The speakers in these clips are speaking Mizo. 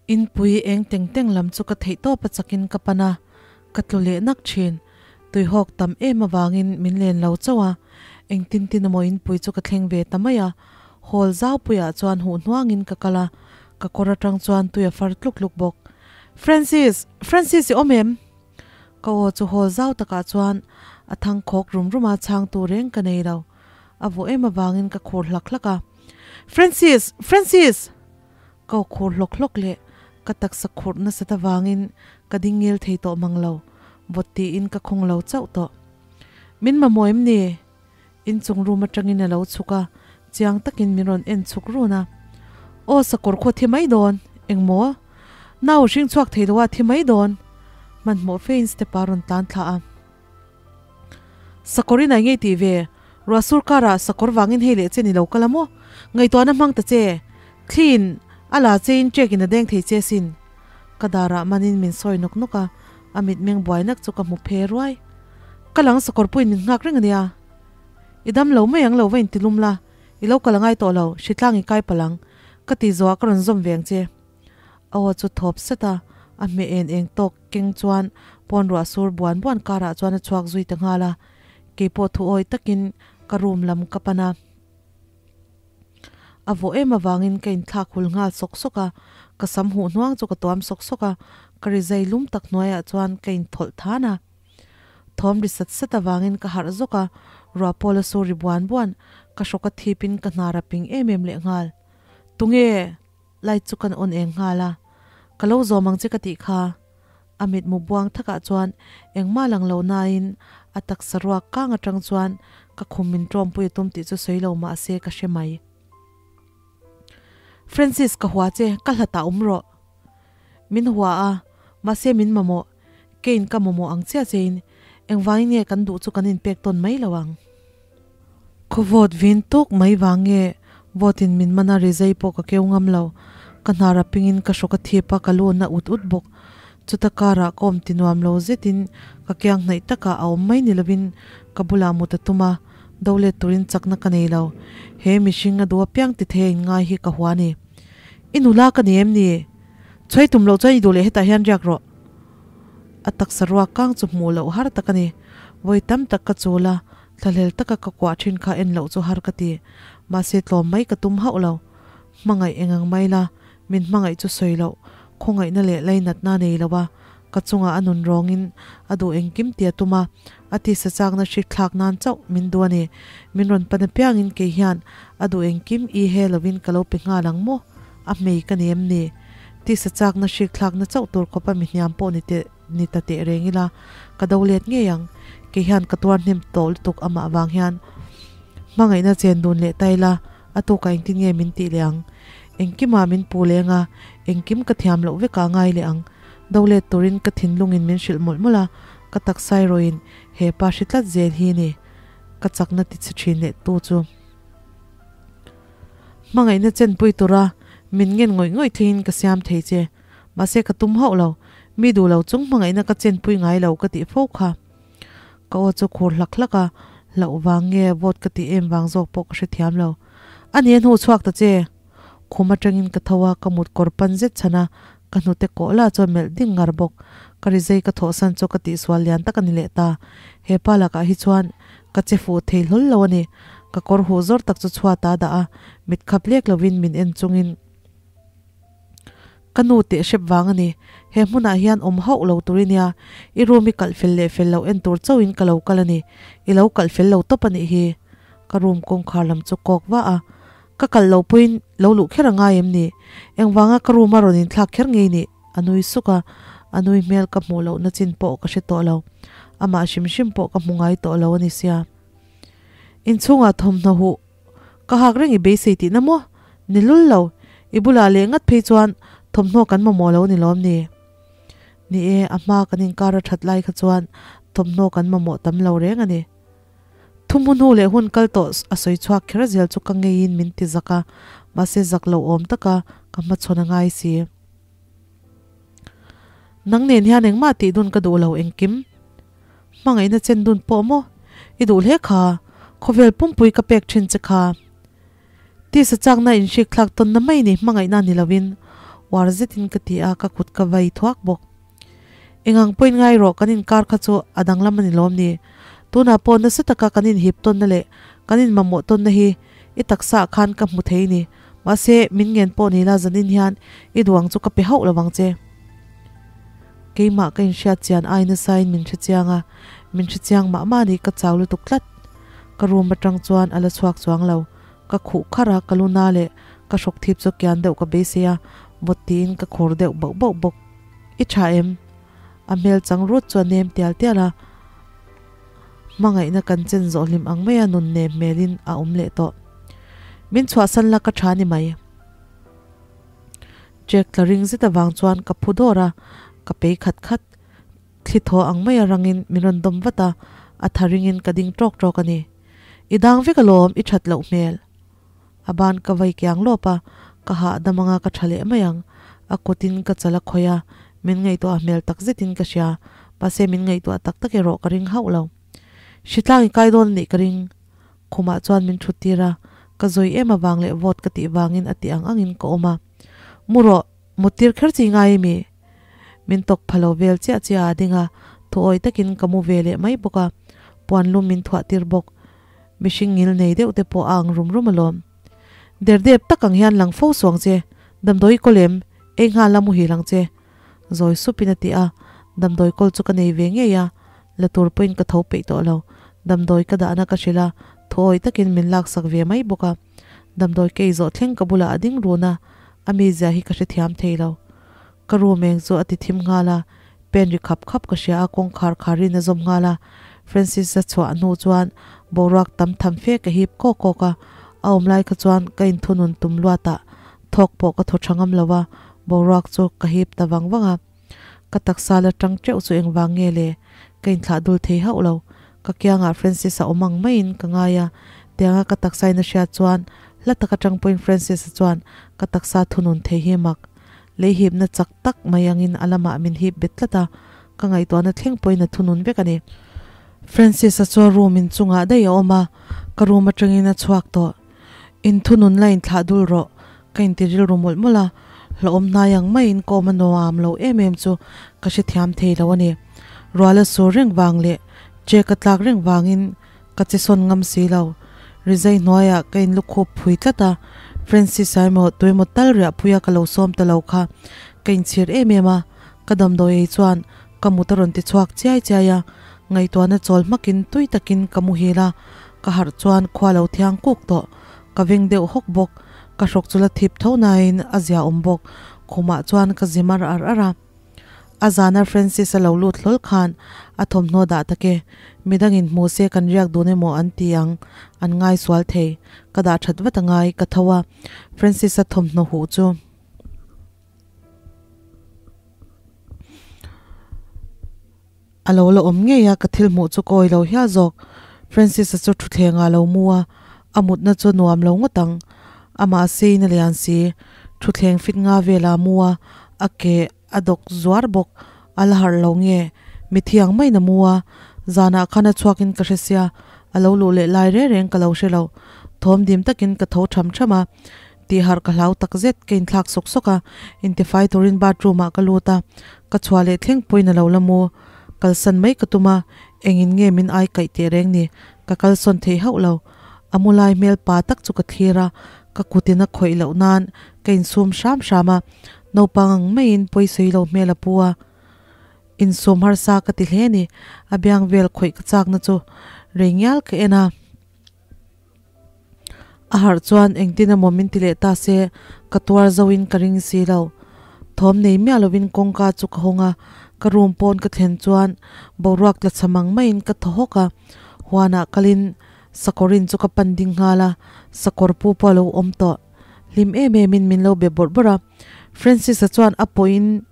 Inpui eng teng teng lam chu ka theihtawp a chakin ka pan a, ka tlu leh nak thin. Tuihawk tam em avangin min len lo chauh a, engtin tin emaw inpui chu ka thleng ve ta mai a. Hall zaupuiah chuan huh hnuangin ka kal a, ka kawr atang chuan tui a far tluk tluk bawk. Francis! Francis i awm em? Ka aw chu hall zau takah chuan a thang khawk rum rum a, chhangtu reng ka nei lo. A vawh em avangin ka khur hlak hlak a. Francis! Francis! Ka aw khur hlawk hlawk leh ka taksa khurh nasat avangin ka ding ngil thei tawh mang lo, vawt tiin ka khawng lo chauh tawh. Min mamawh em ni? Inchung room atangin a lo chhuk a, chiang takin min rawn en chhuk run a. Aw sakawr khaw thi mai dawn, engmaw? Nau hring chhuak thei lo a thi mai dawn. Hmanhmawh fein step a rawn tlan thla a. Sakawr in ai ngei tih ve, ruah sur karah sakawr vangin hei leh che ni lo kal a maw? Ngaihtuahna hmang ta che, thliin a la chein chekin a deng thei che sin. Ka darah manin min sawi nawk nawk a, a mitmeng buainak chu ka hmu phe ruai. Ka lang sakawr puiin min nghak reng a nia. I dam lo mai ang lo va intilum la, i lo kal a ngai tawh lo, hritlang i kai palh ang. Ka ti zawh ah ka rawn zawm ve ang che. A aw chu thawp sat a, a hmeh en eng tawk keng chuan pawn ruah sur buan buan karah chuan a chhuak zui ta nghal a. Keipawh thu awi takin ka room lam ka pan a. A vawh em avangin ka inthlak hul nghal sawk sawk a, ka sam huh hnuang chu ka tuam sawk sawk a, ka rizai lum tak hnuaiah chuan ka inthawlh than a. Thawm ri sat sat avangin ka harh zawk a, ruah pawla sur ri buan buan, ka hrawk a thipin ka hnar a ping em em leh nghal. Tunge? Light chu kan on eng nghal a, Ka lo zawm ang che ka tih kha. A mitmu buang thakah chuan engmah lang lo nain a taksa ruak kang atang chuan ka khum min tawmpui a tum tih chu sawi lo mah se ka hre mai. Francis ka hua che, ka hlatah awm rawh. Min hua a, mahse min mamawh, keiin ka mamawh ang chiah chein engvangin nge kan duh chu kan inpek tawn mai lo ang. Khaw vote vin tuk mai vang nge vote in min man a rizai pawh ka keu ngam lo. Ka hnar a ping in ka hrawk a thip a, ka lu na ut ut bawk. Chuta karah ka awm ti nuam lo zet in ka kiang hnaih takah a awm mai ni lovin ka bulah mut a tum a, do let turin chakna ka nei lo. He mihring a duh apiang ti thei a in ngai hi ka hua a ni. I nula ka ni em ni? Chhuai tum loh chuan i duh leh hetah hian riak rawh. A taksa ruak kang chu hmuh loh har tak a ni. Vawi tam tak ka chul a, Thlahlel taka ka kuah thin kha en loh chu har ka ti. Mahse tlawm mai ka tum hauh lo. Hmangaih eng ang mai la, min hmangaih chu sawi loh, khawngaihna leh lainatna nei lo a, ka chungah a nun rawngin a duh engkim ti a tum a, a tisa chakna hrik thlak nan chauh min duh a ni. Min rawn pan apiangin kei hian a duh engkim i he lovin ka lo pe nghal ang maw? A hmei ka ni em ni? Tisa chakna hrik thlakna chauh tur khawpa mi hniam pawh ni teh. Ni ta teh reng ila, ka do let ngei ang. Kei hian ka tuar hnem tawh lutuk amah vang hian hmangaihna chen dun leh ta ila, a tukah engtin nge min tih leh ang? Engkimah min pu leng a, engkim ka thiam loh vekah a ngai leh ang. Do let turin ka thinlungin min hrilh mawlh mawlh a, ka taksa erawhin he pa hri tlat zel hi ni ka chakna ti chhe thin leh tu chu. Hmangaihna chenpui tura min ngen ngawih ngawih thlengin ka siam thei che. Mahse ka tum hauh lo, mi duh lo chung hmangaihna ka chenpui ngai lo ka tih fo kha. Ka aw chu khur hlak hlak a, hlauh vang nge vote ka tih em vang zawk pawh ka hrethiam lo. A ni a hnu chhuak ta che. Khum atangin ka tho a, ka mut kawr pan zet chhan a, ka hnute kawh lah chuan melh ding ngar bawk. Ka rizai ka thawhsan chu ka tihsual lian tak a ni leh ta. He pa lakah hi chuan ka che fuh thei hlawl lo a ni. Ka kawr huh zawr tak chu chhuat a dah a, mit khap lek lovin min en chungin. Ka nu teh hrep vang a ni. He hmunah hian awm hauh lo tur i nia. I room i kalh fel leh fel loh en tur chauhin ka lo kal a ni. I lo kalh fel lo tawp a nih hi. Ka room kawngkhar lam chu kawk va a. Ka kalh lo pawhin lo luh kher a ngai em ni? Engvanga ka room a rawn inthlak kher ngei nih? A nui suk a. A nui hmel ka hmuh lohna chin pawh ka hre tawh lo. Amah hrim hrim pawh ka hmu ngai tawh lo a ni sia. Inchhungah thawmhnaw huh Ka hak reng i beisei tihna maw? Ni lul lo. I bulah leh ngat phei chuan thawmhnaw kan mamawh lo ni lawm ni? Ni e, a hma kan inkar a that lai kha chuan thawmhnaw kan mamawh tam lo reng a ni. Thuhmu hnu leh hun kal tawh a sawi chhuak kher zel chu ka ngeiin min ti zak a, mahse zak lo awm taka ka hmachhawn a ngai si. Nang nen hian engmah tih dun ka duh lo engkim. Hmangaihna chen dun pawh maw? I duh hle kha, khawvel pumpui ka pek thin che kha. Tisa chakna inhrik thlak tawnna mai ni hmangaihna ni lovin. Uar zetin ka ti a, ka kut ka vai thuak bawk. Engang pawhin ngai rawh, kan inkar kha chu a danglam a ni lawm ni? Tunah pawh nasa taka kan inhip tawnna leh kan inmamawh tawnna hi i taksaah khan ka hmu thei ni. Mahse, min ngen pawh ni la zanin hian i duang chu ka pe hauh lo vang che. Keimah ka inhriat chian ai nasain min hre chiang a, min hre chiang mah mah ni ka chau lutuk tlat. Ka room atang chuan a la chhuak chuang lo. Ka khuh kharh a, ka lu na leh ka hrawk thip chu kian deuh ka beisei a, vawt tiin ka khur deuh bauh bauh bawk. I tha em? A hmel chang rut chu a nem tial tial a, hmangaihna kan chen zawh hlim ang maia nun nem hmelin a awm leh tawh. Min chhuahsan la ka tha ni mai. Jack tla ring zet avang chuan ka phu dawr a, ka pei khat khat. Thli thaw ang maia rangin min rawn dawm vat a, a tha ringin ka ding tawk tawk a ni. I dang vek alawm, i that loh hmel. A ban ka vai kiang lawp a, ka hahdam anga ka tha leh mai ang. A kutin ka chal a khawih a, min ngaihtuah hmel tak zetin ka hria, mahse min ngaihtuah tak tak erawh ka ring hauh lo. Hritlang i kai dawn a nih ka ring. Khumah chuan min thut tir a, ka zawi em avang leh vote ka tih vangin a tih ang angin ka awm a. Mu rawh, mut tir kher chi ngai mi? Min tawk pha lo vel chiah chiah a ding a, thuawi takin ka mu ve leh mai bawk a, puan lum min thuah tir bawk. Mihring ngil nei deuh te pawh a ang rum rum alawm. Derdep tak ang hian lang fo suang che, damdawi kawl em? Ei nghal a muhil ang che. Zawi supin a ti a, damdawi kawl chu ka nei ve ngei a, la tur pawhin ka tho peih tawh lo. Damdawi ka dahna ka hrilh a, thuawi takin min laksak ve mai bawk a. Damdawi ka ei zawh thleng ka bulah a ding run a, a mizia hi ka hrethiam thei lo. Ka room eng chu a ti thim nghal a, pen ri khap khap ka hria a, kawngkhar kharin a zawm nghal a. Francis-a chhuah hnu chuan boruak tam tham fe ka hip kawk kawk a, a awm lai kha chuan ka inthunun tum luatah thawk pawh ka thaw tha ngam lo a, boruak chu ka hip ta vang vang a. Ka taksa la tang teuh chu engvang nge le? Ka inthlah dul thei hauh lo. Ka kiangah Francis-a awm ang maiin ka ngai a, tianga ka taksain a hriat chuan hla tak atang pawhin Francis-a chuan ka taksa thunun thei hi mak. Lei hipna chak tak mai angin a lamah min hip bet tlat a, ka ngaihtuahna thleng pawhin a thunun vek a ni. Francis-a chu a room in chungah daih a awm a, ka room atangin a chhuak tawh. In thunun la inthlah dul rawh, ka inti rilru mawlh mawlh a, hlauhawm hnai ang maiin ka awm a nuam lo em em chu ka hrethiam thei lo a ni. Rual a sur reng vang leh check a tlak reng vangin ka che sawn ngam si lo. Rizai hnuaiah ka inlukhup phui tlat a, Francis-a emaw tuemaw tal riahpuia ka lo sawm ta lo kha ka inchhir em em a, ka damdawi ei chuan ka mut a rawn ti chhuak chiai chiai a, ngaihtuahna chawl hmakin tui takin ka muhil a, ka harh chuan khua lo thiang kuk tawh, ka veng deuh hawk bawk, ka hrawk chu la thip tho nain a zia awm bawk, khumah chuan ka zi mar ar ar a. A zana Francis a lo lut hlawl khan a thawmhnaw dah tak e, midangin hmu se kan riak dun emaw an ti ang, an ngai sual thei, ka dah that vat a ngai, ka tho a, Francis-a thawmhnaw huh chu. A lo la awm ngei a, ka thil hmuh chu ka awi lo hial zawk. Francis-a chu thutthleng ah a lo mu a, a mutna chu nuam lo ngawt ang. Amah seiin a lian si, thutthleng fit nga velah a mu a, a ke a dawk zuar bawk. A la harh lo nge? Mithiang maiin a mu a, zanah khan a chhuakin ka hre sia, a lo luh leh lai reng reng ka lo hre lo. Thawm dim takin ka tho tham tham a, Tih harh ka hlau tak zet, ka inthlak sawk sawk a, intifai turin bathroom ah ka lut a, ka chhuah leh thleng pawhin a lo la mu. Kalsan mai ka tum a, engin nge min ai kaih teh reng ni, ka kalsawn thei hauh lo. A mu lai hmel pa tak chu ka thlir a, ka kutin a khawih loh nan ka insum hram hram a, naupang ang maiin pawisawi lo hmel a pu a. Insum harsa ka ti hle ni, a biang vel khawih ka chakna chu rei ngial ka en a. A harh chuan engtin emaw min ti leh ta se, ka tuar zo in ka ring si lo. Thawm nei miah lovin kawngka chu ka hawng a, ka room pawn ka thlen chuan boruak tla cham ang maiin ka thaw hawk a. Huanah kalin sakawrin chu ka pan ding nghal a, sakawr pu pawh a lo awm tawh. Hlim em em in min lo be bawrh bawrh a. Francis-a chuan a pawhin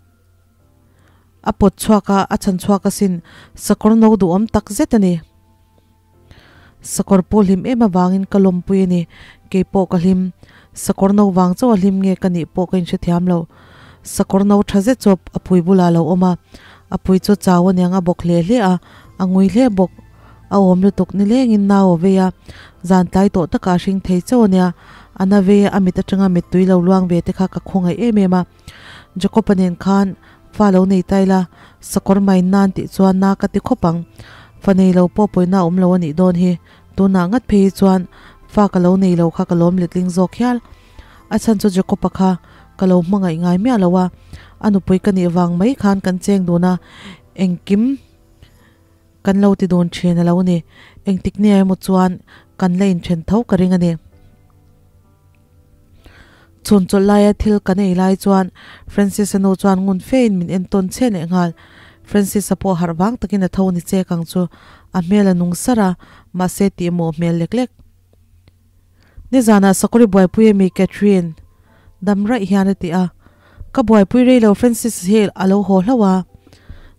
a pawt chhuak a, a chhan chhuak asin, sakawr no duhawm tak zet a ni. Sakawr pawh hlim em avangin ka lawmpui a ni, kei pawh ka hlim. Sakawr no vang chauh a hlim nge ka nih pawh ka inhrethiam lo. Sakawr no tha zet chu a pui bulah a lo awm a, a pui chu chau aniang a bawk hle hle a, a ngui hle bawk. A awm lutuk nilengin nau a vei a, zan tlai tawh takah a hring thei chauh ania, a na vei a, a mit atanga mittui lo luang ve te kha ka khawngaih em em a. Jacob-a nen khan fa lo nei ta ila, sakawr mai nan tih chuan na ka ti khawp ang. Fa nei lo pawh pawina awm lo a nih dawn hi. Tunah ngat phei hi chuan fa ka lo nei lo kha ka lawm letling zawk hial. A chhan chu Jacob-a kha ka lo hmangaih ngai miah lo a, a nupui ka nih vang mai khan kan cheng dun a, engkim kan lo ti dun thin a lo ni. Engtik nia emaw chuan kan la inthen tho ka ring a ni. Chhun chawlh laia thil kan ei lai chuan Francis-a nu chuan ngun fein min entawn chhe leh nghal. Francis-a pawh harh vang takin a tho ni chek ang chu. A hmel a nung sar a, mahse tihmawh hmel lek lek. Nizanah Sakawri buaipui a mi Catherine dam raih hian a ti a. Ka buaipui rei lo Francis hi a lo haw hlauh a.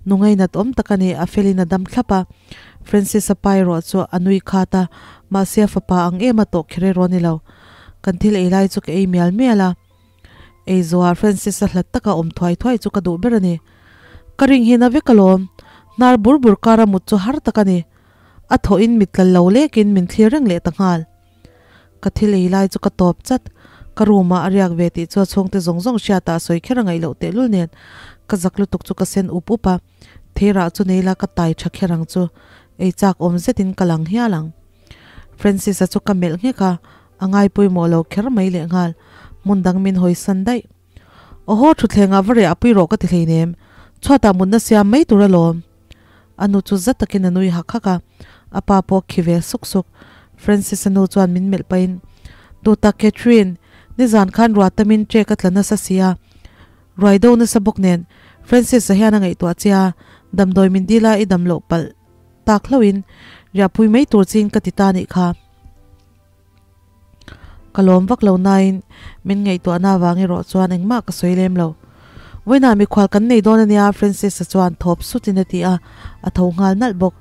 Nu ngainat awm tak a ni, a felin a dam thlap a. Francis-a pa erawh chu a nui khat a, mahse a fapa ang em a tawh kher erawh a ni lo. Kan thil ei lai chu ka ei mial mial a. Ei zawhah Francis-a hlat taka awm thuai thuai chu ka duh ber a ni. Ka ring hi na vek alawm, hnar bur bur kara mut chu har tak a ni. A thawhin mit tlal lo lekin min thlir reng leh ta nghal. Ka thil ei lai chu ka tawp chat. Ka room ah a riak ve tih chu a chhungte zawng zawng hriatah a sawi kher a ngaih loh tehlul nen ka zak lutuk chu ka sen up up a. Theirah chu nei la ka tai tha kher ang chu. Ei chak awm zetin ka lang hial ang. Francis-a chu ka melh nghek a, a ngai pawimawh lo kher mai leh nghal. Hmun dang min hawisan daih. Awhaw thutthlengah va reh a pui rawh ka ti hleinem. Chhuatah mutna siam mai tur alawm. A nu chu za takin a nui hak hak a, a pa pawh khi ve suk suk. Francis-a nu chuan min melh pahin, Duhtak Catherine, nizan khan ruah tamin ṭek a tla nasa si a, ruai do nasa bawk nen Francis-a hian a ngaihtuah che a, damdawi min dil a i dam loh palh tak hlauhin riahpui mai tur chiin ka ti ta nih kha. Ka lawm vak lo nain min ngaihtuahna avang erawh chuan engmah ka sawi lem lo. Vawiinah mikhual kan nei dawn ania Francis-a chuan thawp sutin a ti a, a tho nghal nalh bawk.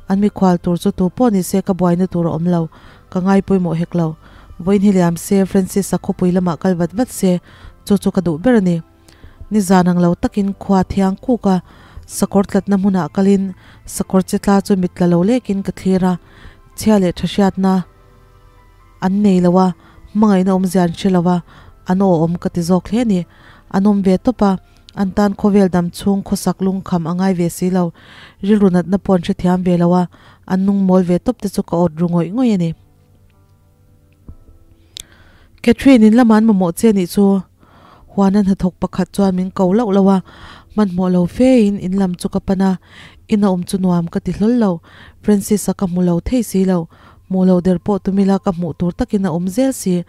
An mikhual tur chu tu pawh ni se ka buaina tur a awm lo, ka ngai pawimawh hek lo. Vawiin hi liam se Francis-a khawpui lamah kal vat vat se chu chu ka duh ber a ni. Nizan ang lo takin khua thiang kuk a, sakawr tlatna hmunah kalin sakawr che tla chu mit tla lo lekin ka thlir a, chhia leh tha hriatna an nei lo a, hmangaihna awmzia an hre lo a, an aw awm ka ti zawk hle a ni. An awm ve tawp a, an tan khawvel dam chhung khawsak lungkham a ngai ve si lo, rilru natna pawh an hrethiam ve lo a, an nung mawl ve tawp te chu ka awt ru ngawih ngawih a ni. Catherine in lama an mamawh che nih chu Huana hnathawk pakhat chuan min ko lauh lauh a, hmanhmawh lo fe in in lam chu ka pan a, in a awm chu nuam ka ti hlawl lo, Francis-a ka hmu lo thei si lo, hmuh loh der pawh tumila ka hmuh tur takin a awm zel si,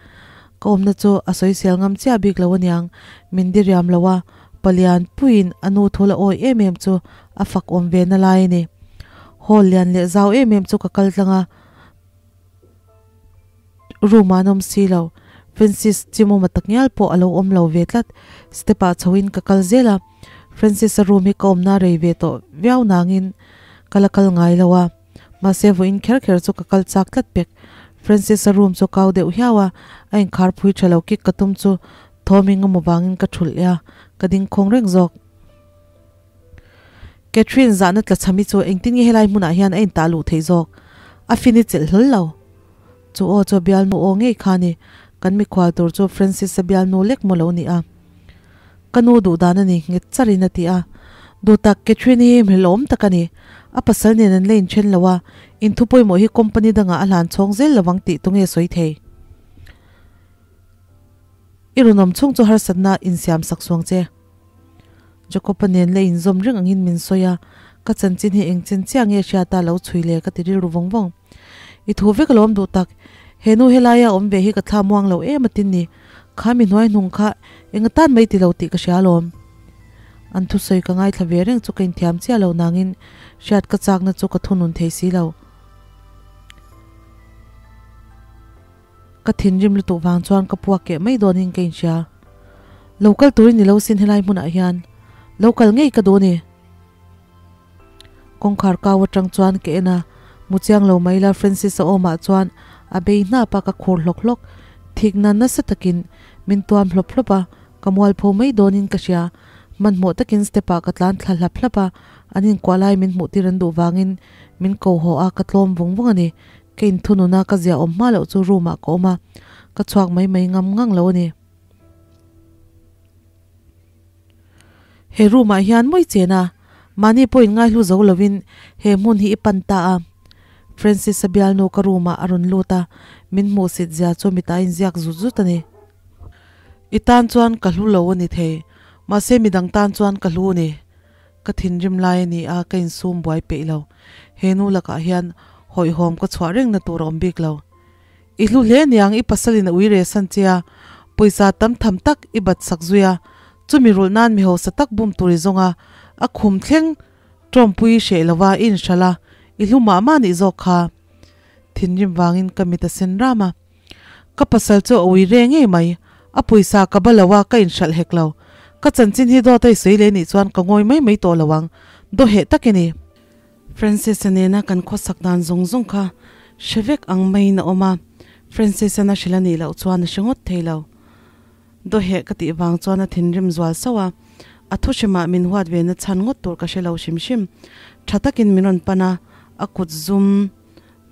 ka awmna chu a sawisel ngam chiah bik lo aniang, min diriam lo a, palian puiin a nu thul a awi em em chu a fak awm ve na lai a ni. Hall lian leh zau em em chu ka kal tlang a. Room ah an awm si lo. Francis chimawma takngial pawh a lo awm lo ve tlat. Step ah chho in ka kal zel a. Francis-a room hi ka awmna rei ve tawh viau nangin ka la kal ngai lo a. Mahse vawiin kher kher chu ka kal chak tlat pek. Francis-a room chu kau deuh hiau a, a inkhar phui tha lo kik ka tum chu thawm engemaw vangin ka thulh leh a, ka ding khawng reng zawk. Catherine zahna tla chhami chu engtin nge helai hmunah hian a intah luh theih zawk? A fin i chelh hlawl lo. Chu aw chu a bialnu aw ngei kha a ni. Kan mikhual tur chu Francis-a bialnu lek maw lo ni a. Ka nu duh dan a ni, nghet charin a ti a. Duh tak, Catherine hi hmelawm tak a ni. A pasal nen an la inthen lo a, inthu pawimawh hi company dangah a hlan chhawng zel lovang tih tunge sawi thei? I rawn awm chhung chu harsatna insiam sak suang che. Jacob-a nen la inzawm reng angin min sawi a, ka chanchin hi eng chen chiah nge hriata lo chhui le ka ti rilru vawng vawng. I thu vek alawm duh tak, he nu helaia awm ve hi ka thla muang lo em atin ni, kha mi hnuai hnung kha eng atan mai ti lo tih ka hria alawm. An thusawi ka ngaithla ve reng chu ka inthiam chiah lo nangin hriat ka chakna chu ka thunun thei si lo. Ka thinrim lutuk vang chuan ka puak keh mai dawnin ka inhria. Lo kal turin ni lo sin helai hmunah hian lo kal ngei ka duh a ni. Kawngkhar kau atang chuan ka en a, mu chiang lo mai la Francis-a awmah chuan a bei hnap a, ka khur hlawk hlawk. Thikna nasa takin min tuam hlawp hlawp a, ka mualpho mai dawnin ka hria. Hmanhmawh takin step-ah ka tlan thla hlap hlap a, an inkuah lai min hmuh tir an duh vangin min ko haw a, ka tlawm vung vung a ni. Ka inthunun a, ka zia awm hma loh chu room ah ka awm a, ka chhuak mai mai ngam ngang lo a ni. He room ah hian mawi chen a, mahni pawh in ngaihlu zo lovin he hmun hi i pan ta a. Francis-a bialnu ka room ah a rawn lut a, min hmuhsit zia chu mita a inziak zut zut a ni. I tan chuan ka hlu lo a ni thei, mahse midang tan chuan ka hlu a ni. Ka thinrim lai a ni a, ka insum buai peih lo. He nu lakah hian hawihhawm ka chhuah rengna tur a awm bik lo. I hlu hle niang i pasalin a ui re san che a, pawisa tam tham tak i bat sak zui a, chumi rulh nan mi hausa tak bum tur i zawng a, a khum thleng tawmpui hreh lova i inhralh a, i hlu mah mah nih zawk kha. Thinrim vangin ka mit a sen ram a. Ka pasal chu a ui re ngei mai, a pawisa ka ba lo a ka inhralh hek lo. Ka chanchin hi dawt a i sawi leh nih chuan ka ngawi mai mai tawh lo ang, daw heh tak i ni. Francis-a nena kan khawsak dan zawng zawng kha hre vek ang maiin a awm a, Francis-an a hrilh a nih loh chuan a hre ngawt thei lo. Dawheh ka tih vang chuan a thinrim zual sauh a, a thu hrimah min huat ve na chhan ngawt tur ka hre lo hrim hrim. Tha takin min rawn pan a, a kut zum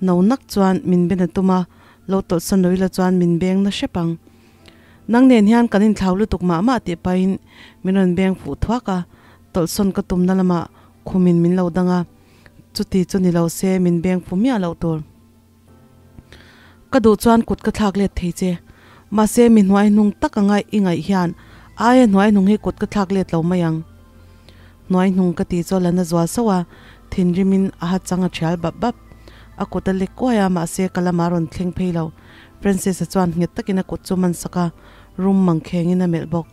no nak chuan min ben a tum a, lo tawlhsawn lo ila chuan min beng na hrep ang. Nang nen hian kan inthlau lutuk mah mah tih pahin min rawn beng fuh thuak a, tawlhsawn ka tumna lamah Khumin min lo dang a, chuti chu ni lo se min beng fu miah loh tur. Ka duh chuan kut ka thlak let thei che, mahse mi hnuai hnung tak anga i ngaih hian aia hnuai hnung hi kut ka thlak let lo mai ang. Hnuai hnung ka ti chu a la na zual sauh a, thinrimin a ha chang a thial bap bap. A kut a lek kuai a, mahse ka lamah a rawn thleng phei lo. Francis-a chuan nghet takin a kut chu man sak a, rum mangkhengin a melh bawk.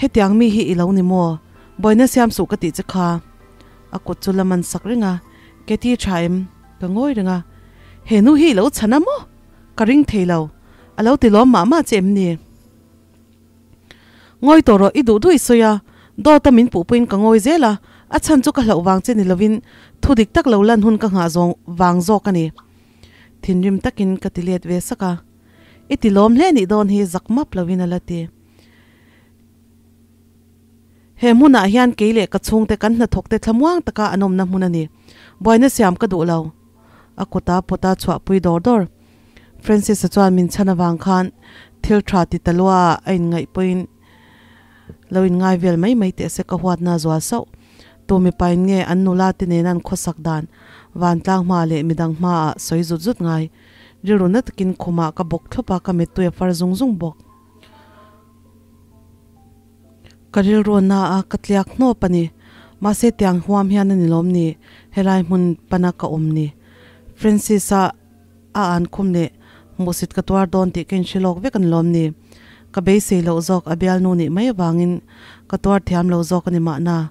Hetiang mi hi i lo ni maw? Buaina siam suh ka tih che kha. A kut chu la man sak reng a, Katie tha em? Ka ngawi reng a. He nu hi i lo chhan a maw? Ka ring thei lo. A lo ti lawm mah mah che em ni? Ngawi tawh rawh, i duh duh i sawi a. Dawta min puhpuiin ka ngawi zel a, a chhan chu ka hlauh vang che ni lovin thu dik tak lo lan hun ka nghah zawng vang zawk a ni. Thinrim takin ka ti let ve sak a. I ti lawm hle nih dawn hi zak map lovin a la ti. He hmunah hian kei leh ka chhungte kan hnathawkte thlamuang taka an awmna hmun a ni. Buaina siam ka duh lo. A kuta pawta chhuahpui dawr dawr. Francis-a chuan min chhan avang khan thil tha ti ta lua a inngaih pawhin lo inngai vel mai mai teh se ka huatna a zual sauh. Tu mipain nge an nula te nena an khawsak dan vantlang hma leh midang hmaah sawi zut zut ngai. Rilru na takin khumah ka bawk thlawp a, ka mittui a far zung zung bawk. Ka rilru na a, ka tliak hnawp a ni. Mahse tiang huam hian a ni lawm ni, helai hmun pana ka awm ni. Francis-a a an khum leh hmuhsit ka tuar dawn tih ka inhre lawk vek a ni lawm ni. Ka beisei loh zawk a bialnu nih mai avangin ka tuar thiam lo zawk a ni mahna.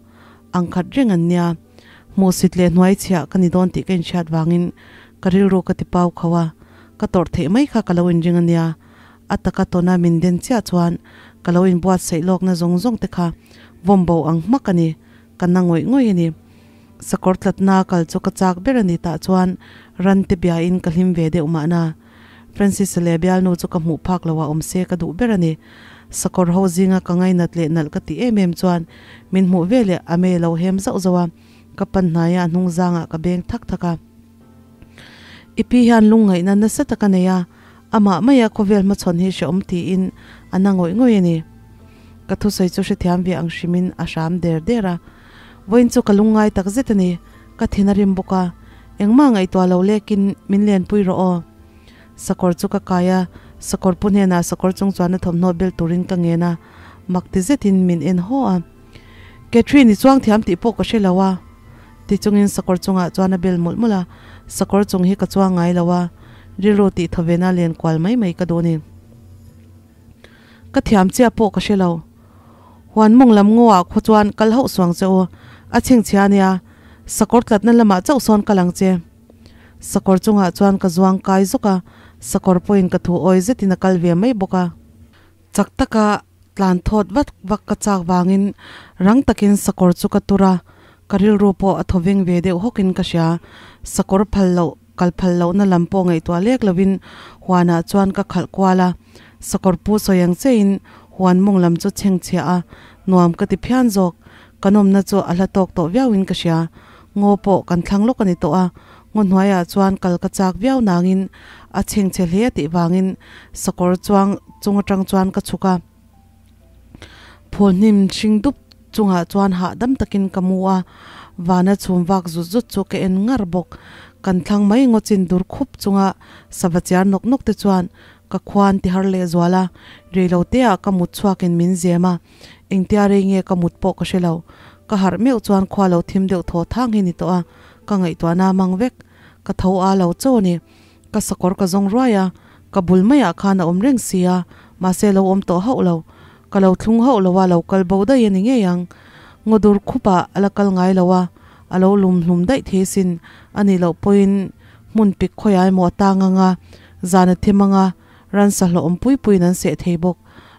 Ang khat reng an nia. Hmuhsit leh hnuaichhiah ka ni dawn tih ka inhriat vangin ka rilru ka ti pau kho a, ka tawrh theih mai kha ka lo inring a nia. A taka tawna min den chiah chuan ka lo inbuatsaih lawkna zawng zawng te kha vawm bo ang hmak a ni, ka na ngawih ngawih a ni. Sakawr tlatna kal chu ka chak ber a ni tah chuan ran te biain ka hlim ve deuh mahna. Francis-a leh bialnu chu ka hmuh phak loah awm se ka duh ber a ni. Sakawr ho zinga ka ngainat leh nalh ka tih em em chuan min hmuh veleh a mei lo hem zauh zauh a, ka pan hnaia a hnung zangah ka beng thak thak a. I pi hian lungngaihna nasa tak a nei a, amah maia khawvel hmachhawn hi hrehawm tiin a na ngawih ngawih a ni. Ka thusawi chu hrethiam ve ang hrimin a hram der der a. Vawiin chu ka lungngai tak zet a ni, ka thin a rim bawk a, engmah ngaihtuah lo lekin min lenpui rawh aw. Sakawr chu ka kai a, sakawr pu hnenah sakawr chung chuan a thawmhnaw bel turin ka ngen a, mak ti zetin min en haw a. Catherine i chuang thiam tih pawh ka hre lo a. Ti chungin sakawr chungah chuan a bel mawlh mawlh a, sakawr chung hi ka chuang ngai lo a, rilru tih thawvena len kual mai mai ka duh a ni. Ka thiam chiah pawh ka hre lo. Huan mawng lam ngaw ah khaw chuan kal hauh suang che u, a chhingchhia a nia, sakawr tlatna lamah chauh sawn kal ang che. Sakawr chungah chuan ka zuang kai zawk a, sakawr pawhin ka thu awi zetin a kal ve mai bawk a. Chak taka tlan thawt vat vak ka chak vangin rang takin sakawr chu ka tur a, ka rilru pawh a thaw veng ve deuh hawkin ka hria. Sakawr phal loh, kal phal lohna lam pawh ngaihtuah lek lovin huanah chuan ka khalh kual a, sakawr pu sawi ang chein huan mawng lam chu chhengchhiah a nuam ka ti phian zawk. Ka nawmna chu a hla tawk tawh viauin ka hria. Ngaw pawh kan thlang lawk a ni tawh a, ngaw hnuaiah chuan kal ka chak viau nangin a chhengchhe hle a tih vangin sakawr chuang chung atang chuan ka chhuk a. Phul hnim hring dup chungah chuan hahdam takin ka mu a, vana chhum vak zut zut chu ka en ngar bawk. Kan thlang mai ngaw chin dur khup chunga sava chiar nawk nawk te chuan ka khuan ti har leh zual a, reilo te ah ka mut chhuakin min zem a, engtia rei nge ka mut pawh ka hre lo. Ka harh meuh chuan khua lo thim deuh thaw thang hi ni tawh a, ka ngaihtuahna a mang vek. Ka tho a lo cho a ni. Ka sakawr ka zawng ruai a, ka bul maiah khan a awm reng si a, mahse lo awm tawh hauh lo. Ka lo thlung hauh lo a, lo kal bo daih a ni ngei ang. Ngaw dur khupah a la kal ngai lo a, a lo lum hlum daih thei sin. A nih loh pawhin hmun pik khawiah emaw a tang ang a, zan a thim ang a, ransa hlawhawm pui puiin an seh thei bawk.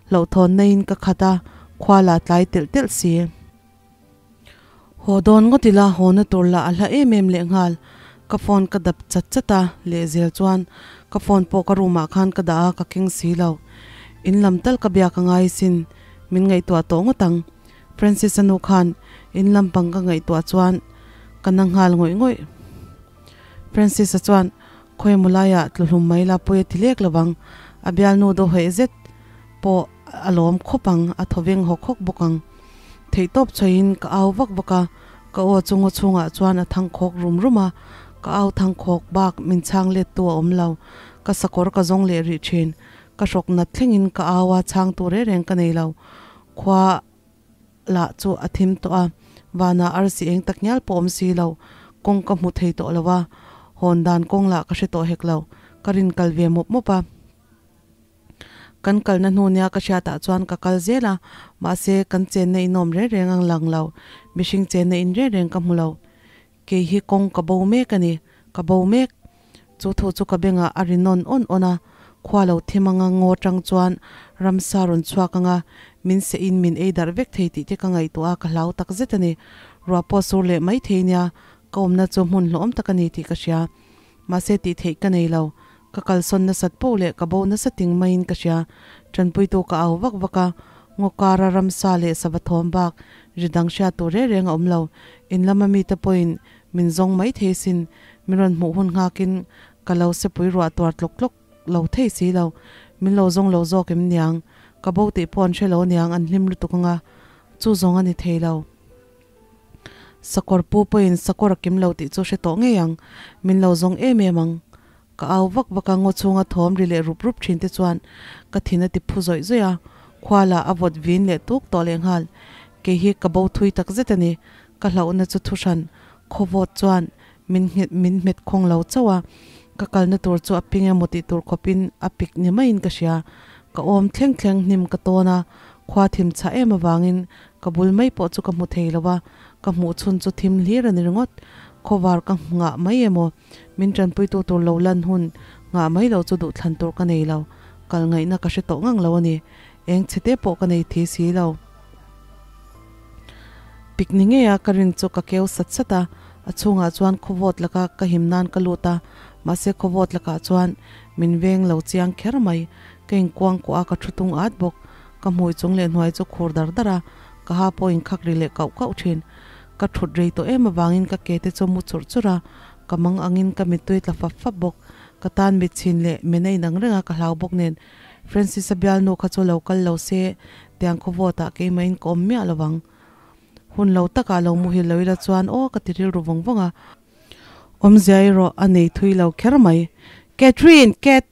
Hlauhthawn naiin ka khat a, khua la tlai telh telh si. Haw dawn ngawt ila haw na tur lah a hla em em leh nghal. Ka phone ka dap chat chat a, lehzel chuan ka phone pawh ka room ah khan ka dah a, ka keng si lo. In lam tal ka biak a ngai sin, min ngaihtuah tawh ngawt ang. Francis-a nu khan in lam pang ka ngaihtuah chuan ka na nghal ngawih ngawih. Francis-a chuan khawi emaw laiah tluhlum mai la pawi a ti lek lo vang, a bialnu dawheh zet pawh a lawm khawp ang, a thaw veng hawk hawk bawk ang. Theihtawp chhawiin ka au vak vak a, ka aw chu ngaw chhungah chuan a thang khawk rum rum a, ka au thang khawk bak min chhang let tu a awm lo. Ka sakawr ka zawng leh rih thin. Ka hrawk nat thlengin ka au a, chhang tur reng reng ka nei lo. Khua lah chu a thim tawh a, vanah arsi eng tak ngial pawh awm si lo, kawng ka hmu thei tawh lo a, hawn dan kawng lah ka hre tawh hek lo, ka rin kal ve mawp mawp a. Kan kalna hnu nia ka hriatah chuan ka kal zel a, mahse kan chenna inawm reng reng ang lang lo, mihring chenna in reng reng ka hmu lo. Kei hi kawng ka bo mek a ni, ka bo mek. Chu thu chu ka bengah a ri nawn awn awn a, khua lo thim anga ngaw tang chuan ramsa rawn chhuak anga min seh in min ei darh vek thei tih te ka ngaihtuah a, ka hlau tak zet a ni. Ruah pawh sur leh mai thei nia, ka awmna chu hmun hlawhawm tak a ni tih ka hria. Mahse tih theih ka nei lo. Ka kalsawn nasat poh leh ka bo nasa ting maiin ka hria. Tanpuitu ka au vak vak a, ngaw kara ramsa leh sava thawm bak ri dang hriat tur reng reng a awm lo. In lama mite pawhin min zawng mai thei sin, min rawn hmuh hun nghakin ka lo sepui ruah tuar tlawk tlawk lo thei si lo. Min lo zawng lo zawk em niang? Ka bo tih pawh an hre lo niang, an hlim lutuk anga chu zawng a ni thei lo. Sakawr pu pawhin sakawr a kim lo tih chu hre tawh ngei ang, min lo zawng em em ang. Ka au vak vak a, ngaw chhunga thawm ri leh rup rup thin te chuan ka thin a ti phu zawih zawih a, khua lah a vawt vin leh tuk tawh leh nghal. Kei hi ka bo thui tak zet a ni, ka hlauhna chu thuhran khawvawt chuan min nghet min hmet khawng lo chauh a, ka kalna tur chu a ping emaw tih tur khawpin a pik ni maiin ka hria. Ka awm thleng thleng hnim ka tawn a, khua thim chhah em avangin ka bul mai pawh chu ka hmu thei lo a, ka hmuh chhun chu thim hlir a ni ringawt. Khawvar ka nghah mai emaw min tanpuitu tur lo lan hun nghah mai lo chu duhthlan tur ka nei lo, kal ngaihna ka hre tawh ngang lo a ni. Eng chhe te pawh ka nei thi si lo. Pik ni ngei a ka rin chu ka keu sat sat a, a chhungah chuan khawvawt laka ka him nan ka lut a, mahse khawvawt lakah chuan min veng lo chiang kher mai. Ka inkuang kuah a, ka thu tung at bawk. Ka hmui chung leh hnuai chu khur dar dar a, ka ha pawh inkhak ri leh kauh kauh thin. Ka thut rei tawh em avangin ka ke te chu mu churh churh a, ka mang angin ka mittui tla fap fap bawk. Ka tan mit chhin leh men a inang reng a, ka hlau bawk nen Francis-a bialnu kha chu lo kal lo se, tiang khawvawt ah keimahin ka awm miah lo vang. Hun lo takah lo muhil lo ila chuan aw ka ti rilru vawng vawng a. Awmzia erawh a nei thui lo kher mai. Catherine! Cat!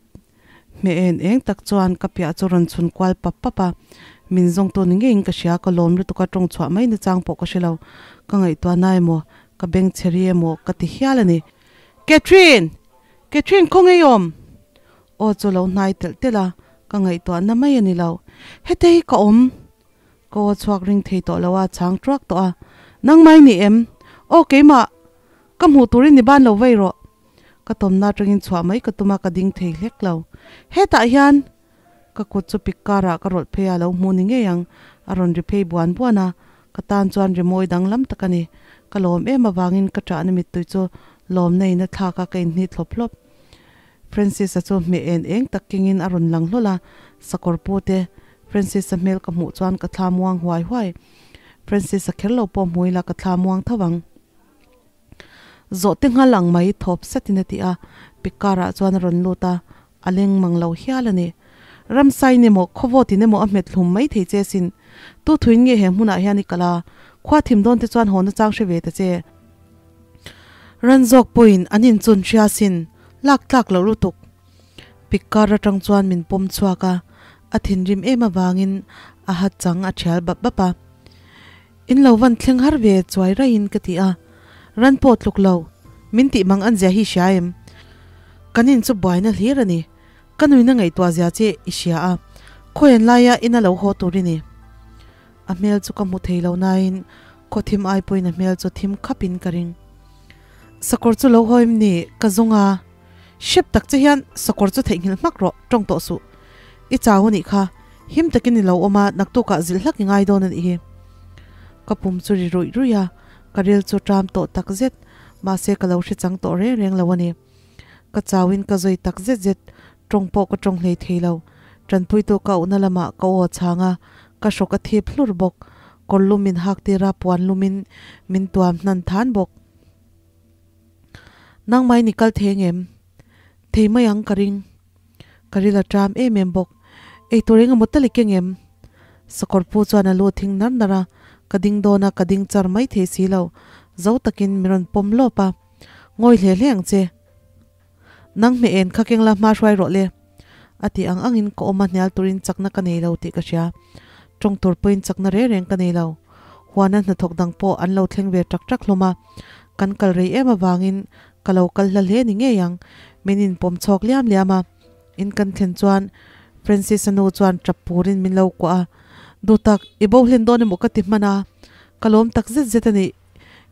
Hmeh en eng tak chuan ka piah chu rawn chhun kual pap pap a. Min zawngtu ni ngeiin ka hria, ka lawm lutuk a tawng chhuah mai nachang pawh ka hre lo. Ka ngaihtuah na emaw, ka beng chhe ri emaw ka ti hial a ni. Catherine! Catherine khaw ngei awm? Aw chu lo hnai telh telh a, ka ngaihtuah na mai a ni lo. Hete hi ka awm! Ka aw chhuak ring thei tawh lo a, chhang truak tawh a. Nangmai ni em? Aw keimah! Ka hmuh turin ni ban lo vei rawh! Ka tawmna atangin chhuah mai ka tum a, ka ding thei hlek lo. Hetah hian! Ka kut chu pik karah ka rawlh phei a, lo hmu ni ngei ang. A rawn ri phei buan buan a, ka tan chuan ri mawi danglam tak a ni. Ka lawm em avangin ka ṭahna mittui chu lawmna in a thlak a, ka inhnit hlawp hlawp. Francis-a chu hmeh en eng tak kengin a rawn lang hlawl a, sakawr pu te Francis-a hmel ka hmuh chuan ka thla muang huai huai. Francis-a kher lo pawh hmu ila ka thla muang tho ang. Zawh te nghal ang mai thawp satin a ti a, Pikkar-ah chuan a rawn lut a, a leng mang lo hial a ni. Ramsai ni maw, khawvawtin emaw a hmet hlum mai thei che sin. Tu thuin nge he hmunah hian i kal a? Khua thim dawn te chuan haw na chang hre ve ta che. Ran zawk pawhin an inchun hria sin, lak tlak loh lutuk. Pik kar atang chuan min pawm chhuak a, a thinrim em avangin a ha chang a thial bap bap a. In lo van thleng har ve chuai raiin ka ti a, ran pawh tluk lo, min tih mang an zia hi hria em? Kan in chu buaina hlir a ni, ka nuina ngaihtuah zia che i hria a, khawian laia ina lo haw tur i ni. A hmel chu ka hmu thei lo nain khaw thim ai pawhin a hmel chu thim khapin ka ring. Sakawr chu lo haw em ni? Ka zawng a, hrep tak che hian sakawr chu theihnghilh hmak rawh, tawng tawh suh. I chau a nih kha, him takin i lo awm a, naktukah zilh hlak i ngai dawn a nih hi. Ka pum chu ri ruih ruih a, ka ril chu ṭam tawh tak zet, mahse ka lo hre chang tawh reng reng lo a ni. Ka chauin ka zawi tak zet zet, tawng pawh ka tawng hlei thei lo. Tanpuitu ka auhna lamah ka aw chhang a, ka hrawk a thip hlur bawk. Kawr lum min hak tir a, puan lumin min tuam hnan than bawk. Nangmah in i kal thei angem? Thei mai ang ka ring. Ka ril a ṭam em em bawk. Eitur eng emaw tal i keng em? Sakawr pu chuan a lu thing nar nar a, ka ding dawn a, ka ding char mai thei si lo. Zo takin min rawn pawm lawp a. Ngawi hle hle ang che. Nang hmeh en kha keng la hma hruai rawh le. A tih ang angin ka awm a hnial turin chakna ka nei lo tih ka hria. Tawng tur pawhin chakna reng reng ka nei lo. Huana hnathawk dang pawh an lo thleng ve ṭak ṭak hlawm a. Kan kal rei em avangin ka lo kal hla hle ni ngei ang. Min inpawm chhawk liam liam a. In kan thlen chuan Francis-a nu chuan ṭap purin min lo kuah a. Duhtak, i bo hlen dawn emaw ka ti hman a. Ka lawm tak zet zet a nih.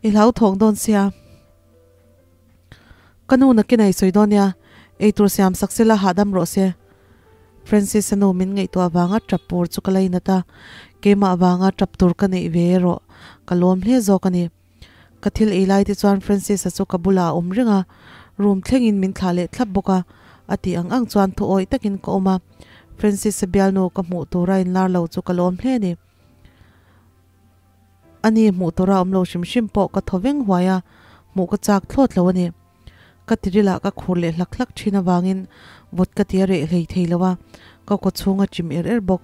I hlauthawng dawn sia. Ka nu nakin a i sawi dawn nia, eitur siam sak sela hahdam rawh se. Francis a nu min ngaihtuah vanga tap pur chu ka lainat a, keimah vanga tap tur ka neih ve erawh ka lawm hle zawk a ni. Ka thil ei lai te chuan Francis-a chu ka bulah a awm reng a, room thlengin min thlah leh thlap bawk a, a tih ang ang chuan thuawih takin ka awm a, Francis-a bialnu ka hmuh tura inlar lo chu ka lawm hle a ni. A ni, hmuh tura awm lo hrim hrim pawh ka thaw veng huai a, hmuh ka chak thlawt lo a ni. Ka tirilah ka khur leh hlak hlak thin avangin vawt ka ti a reh hlei thei lo a, ka kaw chhung a chim er er bawk.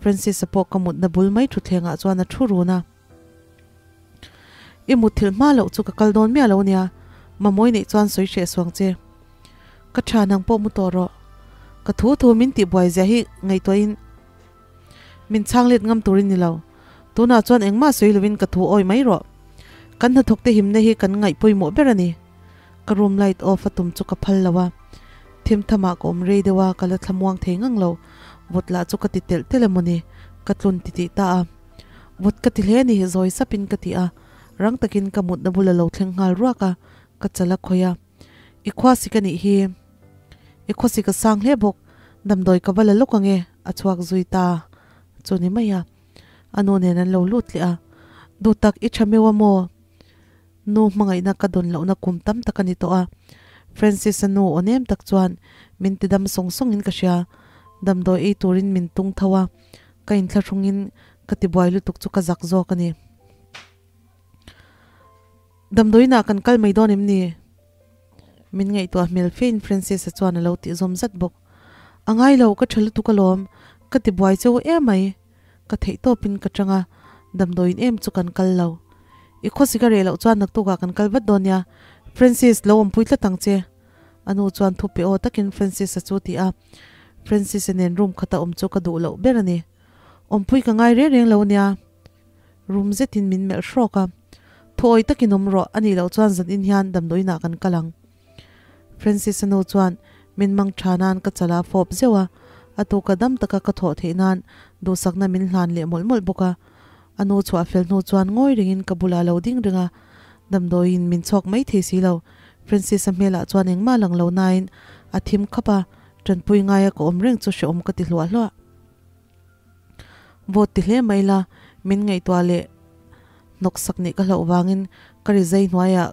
Francis-a pawh ka mutna bul mai thutthlengah chuan a thu run a. I mutthilh hma loh chu ka kal dawn miah lo nia, Mamawi neih chuan sawi hreh suang che. Ka tha nang pawh mu tawh rawh. Ka thu thu min tihbuai zia hi ngaihtuahin. Min chhang let ngam turin ni lo. Tunah chuan engmah sawi lovin ka thu awi mai rawh. Kan hnathawk te himna hi kan ngaih pawimawh ber a ni. Ka room light off a tum chu ka phal lo a. Thim thamah ka awm rei deuh a, ka la thlamuang thei ngang lo. Vawt lah chu ka ti telh telh emaw ni, ka tlun ti tih ta a. Vawt ka ti hle a ni, zawi sapin ka ti a. Rang takin ka mutna bula lo thleng nghal ruak a, ka chal a khawih a. I khuasik a nih hi. I khawsik a sang hle bawk. Damdawi ka va la lawk ang e, a chhuak zui ta chu ni mai a. A nu nen an lo lut leh a. Duh tak i tha meuh a maw? Nu hmangaihna ka dawn lohna kum tam tak a ni tawh a. Francis-a nu aw nem tak chuan min ti dam sawng sawngin ka hria. Damdawi ei turin min tung tho a, ka inthlahrungin ka tibuai lutuk chu ka zak zawk a ni. Damdawiinah kan kal mai dawn em ni? Min ngaihtuah hmel fein Francis-a chuan a lo tih zawm zat bawk. A ngai lo, ka tha lutuk alawm, ka ti buai cheu emai. Ka theih tawpin ka chang a, damdawiin em chu kan kal lo. I khawsik a reh loh chuan naktukah kan kal vat dawn nia, Francis, lo awmpui tlat ang che. A nu chuan thu pe aw takin Francis-a chu a ti a, Francis-a nen room khata awm chu ka duh loh ber a ni. Awmpui ka ngai reng reng lo nia. Rum zetin min melh hrawk a, Thuawi takin awm rawh, a nih loh chuan zan in hian damdawiinah kan kal ang. Francis-a nu chuan min mang tha nan ka chala fawp zeuh a, a tuka dam taka ka thawh theih nan duhsakna min hlan leh mawlh mawlh bawk a. A nu chhuah fel hnu chuan ngawi ringin ka bulah lo ding reng a, damdawiin min chhawk mai thei si lo. Francis-a hmelah chuan engmah lang lo nain a thim khap a, tanpui ngaia ka awm reng chu hrehawm ka ti hluah hluah. Vote ti hle mai la, min ngaihtuah leh hnawksak nih ka hlauh vangin ka ri zai hnuaiah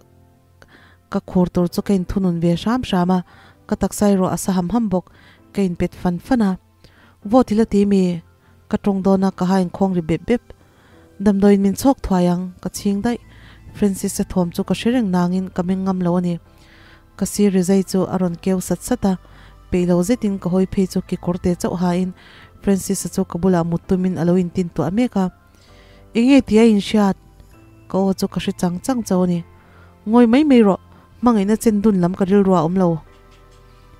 ka khur tur chu ka inthunun ve hram hram a, ka taksa erawh a sa ham ham bawk, ka inpet fan fan a. Vote hi la ti mi? Ka tawng dawn a, ka ha inkhawng ri bep bep. Damdawiin min chhawk thuai ang, ka chhing daih. Francis-a thawm chu ka hre reng nangin ka meng ngam lo a ni. Ka sir rizai chu a rawn keu sat sat a, peih lo zetin ka hawi phei chu kekawr te chauh hain Francis-a chu ka bulah mut tumin a lo intin tuah mek a. Enge tih a inhriat? Ka aw chu ka hre chang chang chauh a ni. Ngawi mai mai rawh, hmangaihna chen dun lam ka rilru ah awm lo.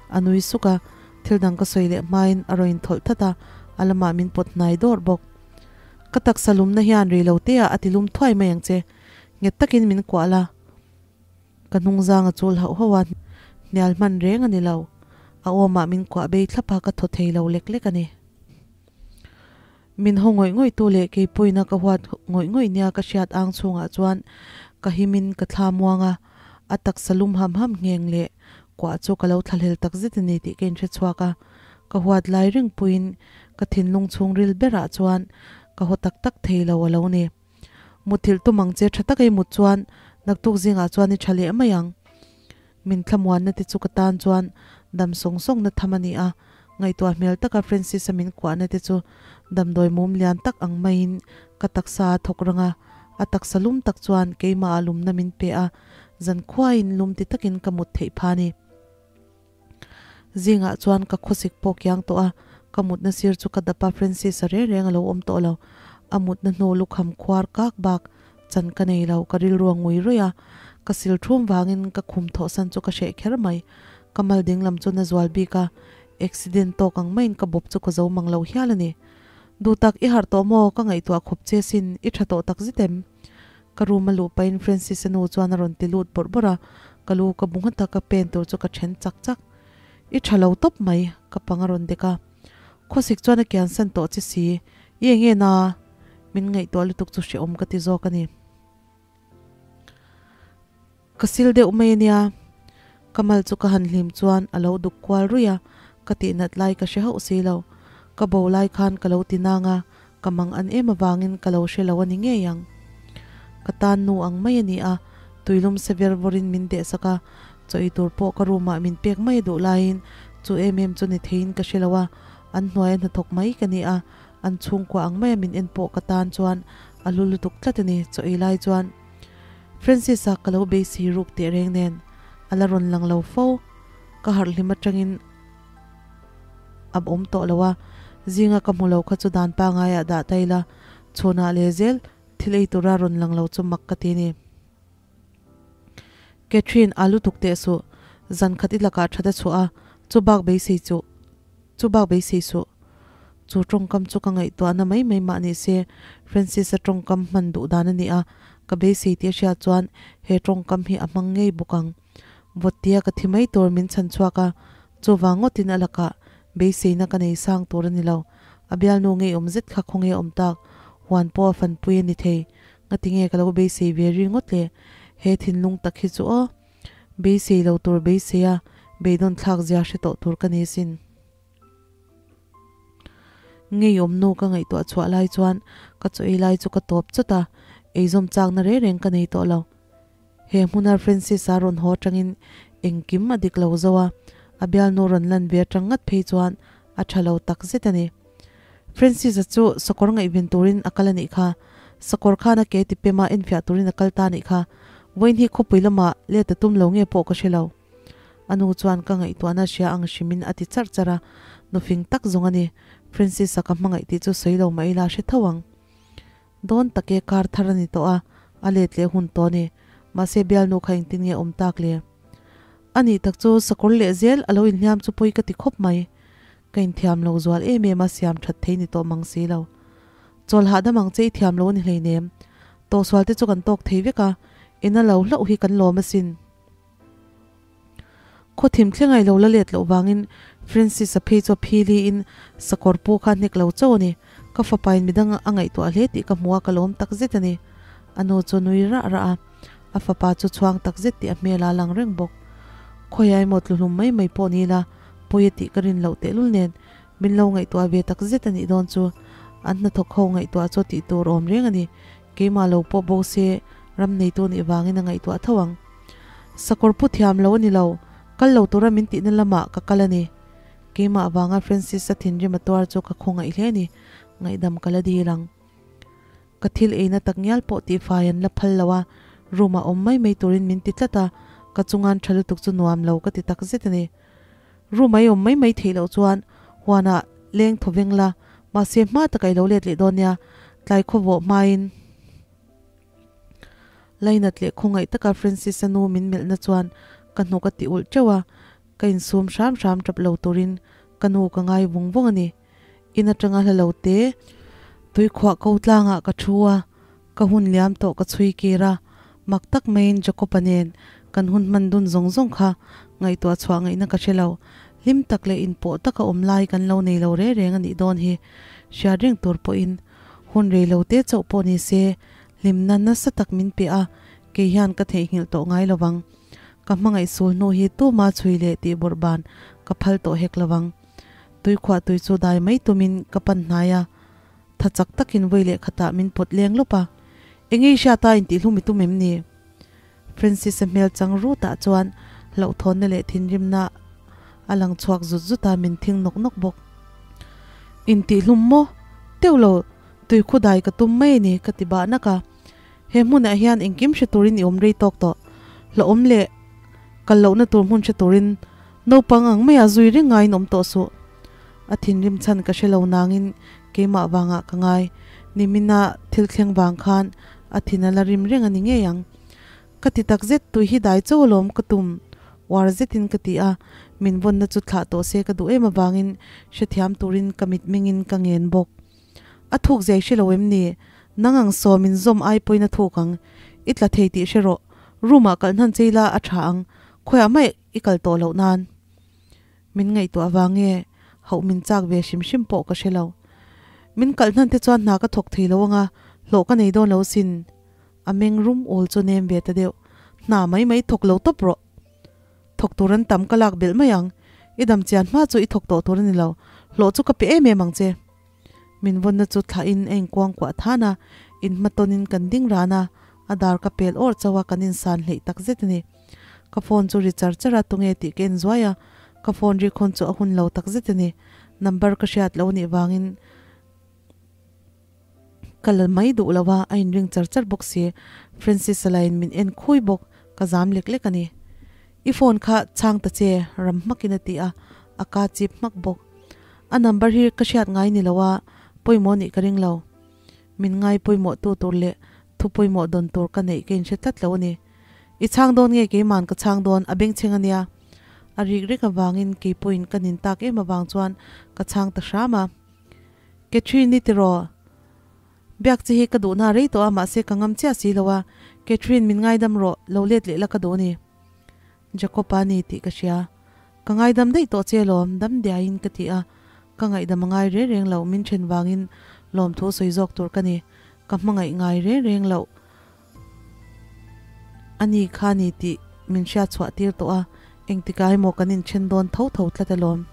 A nui suk a, thil dang ka sawi leh hmain a rawn inthawlh that a, a lamah min pawt hnai dawr bawk. Ka taksa lumna hian rei lo te ah a ti lum thuai mai ang che, nghet takin min kuah la. Ka hnungzang a chul hauh hauh a, hnial hman reng a ni lo. A awmah min kuah bei thlap a, ka thaw thei lo lek lek a ni. Min haw ngawih ngawih tu leh keipawina ka huat ngawih ngawih nia ka hriat ang chhungah chuan ka himin ka thla muang a, a taksa lum ham ham ngheng leh kuah chu ka lo thlahlel tak zet a ni tih ka inhre chhuak a. Ka huat lai reng puiin ka thinlung chhungril berah chuan ka haw tak tak thei lo a lo ni. Muthilh tum ang che tha taka i mut chuan naktuk zingah chuan i tha leh mai ang. Min thlamuanna te chu ka tan chuan dam sawng sawngna tham a ni a, ngaihtuah hmel taka Francis-a min kuahna te chu damdawi mum lian tak ang maiin ka taksa a thawk rang a, a taksa lum tak chuan keimah ah lumna min pe a, zankhuaiin lum ti takin ka mut theih pha a ni. Zingah chuan ka khawsik pawh kiang tawh a, ka mutna sir chu ka dap a, Francis-a reng reng a lo awm tawh lo. A mutna hnu lukham khuar kak bak chan ka nei lo, ka rilru a ngui ruih a, ka sil thum vangin ka khum thawhsan chu ka hreh kher mai. Ka mal dinglam chu na zual bik a, accident tawk ang maiin ka bawp chu ka zo mang lo hial a ni. Duhtak i harh tawh maw? Ka ngaihtuah khawp che sin, i tha tawh tak zet em? Ka room a luh pahin Francis-a nu chuan a rawn ti lut bawrh bawrh a, ka lu ka bu nghat a, ka pen tur chu ka then chak chak. I tha lo tawp mai, ka pang a rawn dek a. Khawsik chuan a kian san tawh che si, i eng nge na? Min ngaihtuah lutuk chu hrehawm ka ti zawk a ni. Ka sil deuh mai a nia. Ka mal chu ka han hlim chuan a lo duk kual ruih a, ka tihnat lai ka hre hauh si lo. Ka bo lai khan ka lo ti nang a, ka mang an em avangin ka lo hre lo a ni ngei ang. Ka tan nu ang mai a ni a, tuilum se ver vawrin min dehsak a, chaw ei tur pawh ka room ah min pek mai a duh laiin chu em em chu ni theiin ka hre lo a, an hnuaia hnathawk mai ka ni a, an chhungkua ang maia min en pawh ka tan chuan a hlu lutuk tlat a ni, chaw ei lai chuan. Francis-a ka lo beisei ruk teh reng nen a la rawn lang lo fo. Ka harh hlim atangin a awm tawh lo a, zinga ka hmu lo kha chu dan pangaiah dah ta ila, chhunah leh zel thil ei tura rawn lang lo chu mak ka ti ni. Catherine, a lutuk teh suh, zan khat i lakah that a chhuah a, chu bak beisei chu chu bak beisei suh. Chu tawngkam chu ka ngaihtuahna mai mai mah ni se, Francis-a tawngkam hman duh dan a ni a, ka beisei tih a hriat chuan he tawngkam hi a hmang ngei bawk ang. Vawttia ka thi mai tur min chhan chhuak a, chuvang ngawtin a lakah beiseina ka nei sang tur a ni lo. A bialnu ngeiawm zet kha khawnge a awm tak, huan pawh a fanpui a ni thei. Ngatinge ka lo beisei ve ri ngawt le? He thinlung tak hi chu aw. Beisei lo tur beisei a, beidawn thlak zia hre tawh tur ka ni sin. Ngeiawm nu ka ngaihtuah chhuah lai chuan ka chaw ei lai chu ka tawp chawt a, eizawm chakna reng reng ka nei tawh lo. He hmuna Francis-a rawn haw atangin engkim a dik lo zo a, a bialnu rawn lan ve atang ngat phei chuan a tha lo tak zet a ni. Francis-a chu sakawr ngaihven turin a kal a nih kha. Sakawr khan a ke ti pema enfiah turin a kal ta a nih kha. Vawiin hi khawpui lamah let a tum lo nge pawh ka hre lo. A nu chuan ka ngaihtuahna hria ang hrimin a ti charh charh a, nufing tak zawng a ni. Francis-a ka hmangaih tih chu sawi lo mah ila hre tho ang. Dawn tak e, kar thar a ni tawh a, a let leh hun tawh a ni. Mahse bialnu kha engtin nge awm tak le? A nih tak chu sakawr leh zel a lo inhliam chu pawi ka ti khawp mai. Ka inthiam lo zual em em a, siam that thei ni tawh mang si lo. Chawl hahdam ang che i thiam lo a ni hleinem. Tawhsual te chu kan tawk thei vek a, ina lo hlauh hi kan lawm asin. Khaw thim thleng ai lo la let loh vangin Francis-a phei chu a phili in sakawr pawh kha a hnek lo chauh a ni. Ka fapain midang a ngaihtuah hle tih ka hmu a, ka lawm tak zet a ni. A nu chu nui rah rah a, a fapa chu chhuang tak zet tih a hmel a lang reng bawk. Khawiah emaw tluhlum mai mai pawh ni ila, pawi a tih ka rin loh tehlul nen min lo ngaihtuah ve tak zet a nih dawn chu. An hnathawk ho ngaihtuah chu tih tur awm reng a ni. Keimah lo pawh bo se ram neitu nih vangin a ngaihtuah tho ang. Sakawr pu thiam lo a ni lo, kal lo tura min tihna lamah ka kal a ni. Keimah vanga Francis-a thinrim a tuar chu ka khawngaih hle a ni, ngaihdam ka la dil ang. Ka thil eina tak ngial pawh tihfai an la phal lo a, room-ah awm mai mai turin min ti tlat a, ka chungan tha lutuk chu nuam lo ka ti tak zet a ni. Room-a i awm mai mai theih loh chuan huanah leng thaw veng la, Mahse hma taka i lo let leh dawn nia, tlai khawvawh hmain. Lainat leh khawngaih taka Francis-a nu min melhna chuan ka hnuk a ti ulh teuh a, ka insum hram hram tap lo turin ka nu ka ngai vung vung a ni. In atanga hla lo te tuikhuah ko tlangah ka thu a, ka hun liam tawh ka chhui kir a, mak tak maiin Jacob-a nen kan hun hman dun zawng zawng kha ngaihtuah chhuah ngaihna ka hre lo. Hlim tak leh inpawh taka awm lai kan lo nei lo re reng a nih dawn hi hriat reng tur pawhin hun rei lo te chauh pawh ni se hlimna nasa tak min pe a, kei hian ka theihnghilh tawh ngai lo vang. Ka hmangaih sul hnu hi tuma chhui leh tih bawrh ban ka phal tawh hek lo vang. Tuikhuah tui chu dai mai tumin ka pan hnai a, tha chak takin vawi leh khatah min pawt leng lawp a. Eng ei hriata intihhlum i tum em ni? Francis-a hmel chang rutah chuan hlauhthawnna leh thinrimna a lang chhuak zut zut a, min thing nawk nawk bawk. Intihhlum maw? Teuh lo, tui khu dai ka tum mai a ni, ka ti bah nak a. He hmunah hian engkim hre turin i awm rei tawk tawh. Hlauhawm leh kal lohna tur hmun hre turin naupang ang maia zui reng ngaiin awm tawh suh. A thinrim chhan ka hre lo nangin keimah vangah ka ngai. Nimina thil thleng vang khan a thin a la rim reng a ni ngei ang. Ka ti tak zet, tui hi dai cho alawm ka tum uar zetin ka ti a, min vawnna chu thlah tawh se ka duh em avangin hrethiam turin ka mitmengin ka ngen bawk. A thuk zai hre lo em ni? Nang ang sawm in zawm ai pawhin a thuk ang. I tla thei tih hre rawh. Room ah kalh hnan chei la a tha ang. Khawiah mai i kal tawh loh nan. Min ngaihtuah vang nge hauh min chak ve hrim hrim pawh ka hre lo. Min kalh hnan te chuan hna ka thawk thei lo anga hlawh ka nei dawn lo sin. A meng rum ul chu nem ve ta deuh. Hna mai mai thawk lo tawp rawh. Thawk tur an tam ka lak belh mai ang. I dam chian hma chu i thawk tawh tur a ni lo. Hlawh chu ka pe em em ang che. Min vawnna chu thlahin a inkuang kuah than a, inhmatawnin kan ding ran a, a dar ka pel awrh chauh a, kan insan hleih tak zet a ni. Ka phone chu ri char char a, tunge tih ka en zuai a, ka phone ri khawn chu a hun lo tak zet a ni. Number ka hriat lo nih vangin ka la mai duh lo a, a inring char char bawk si. Francis-a lain min en khui bawk, ka zam lek lek a ni. I phone kha chhang ta che, ram hmakin a ti a, a ka chip hmak bawk. A number hi ka hriat ngai ni lo a, pawimawh nih ka ring lo. Min ngai pawimawh tu tur leh thu pawimawh dawn tur ka neih ka inhre tlat lo a ni. I chhang dawn nge keiman ka chhang dawn, a bengchheng a nia. A rik rek avangin keipawhin ka nin tak em avang chuan ka chhang ta hram a. Catherine i tiraw? Biak che hi ka duhna rei tawh a, mahse ka ngam chiah si lo a. Catherine min ngaidam rawh, lo let leh la ka duh a ni. Jacob-a ni tih ka hria. Ka ngaidam daih tawh che alawm, dam diaiin ka ti a. Ka ngaihdam a ngai reng reng loh, min then vangin lawmthu sawi zawk tur ka ni. Ka hmangaih ngai reng reng loh a ni kha ni tih min hriat chhuah tir tawh a, engtikah emaw kan inthen dawn tho tho tlat alawm.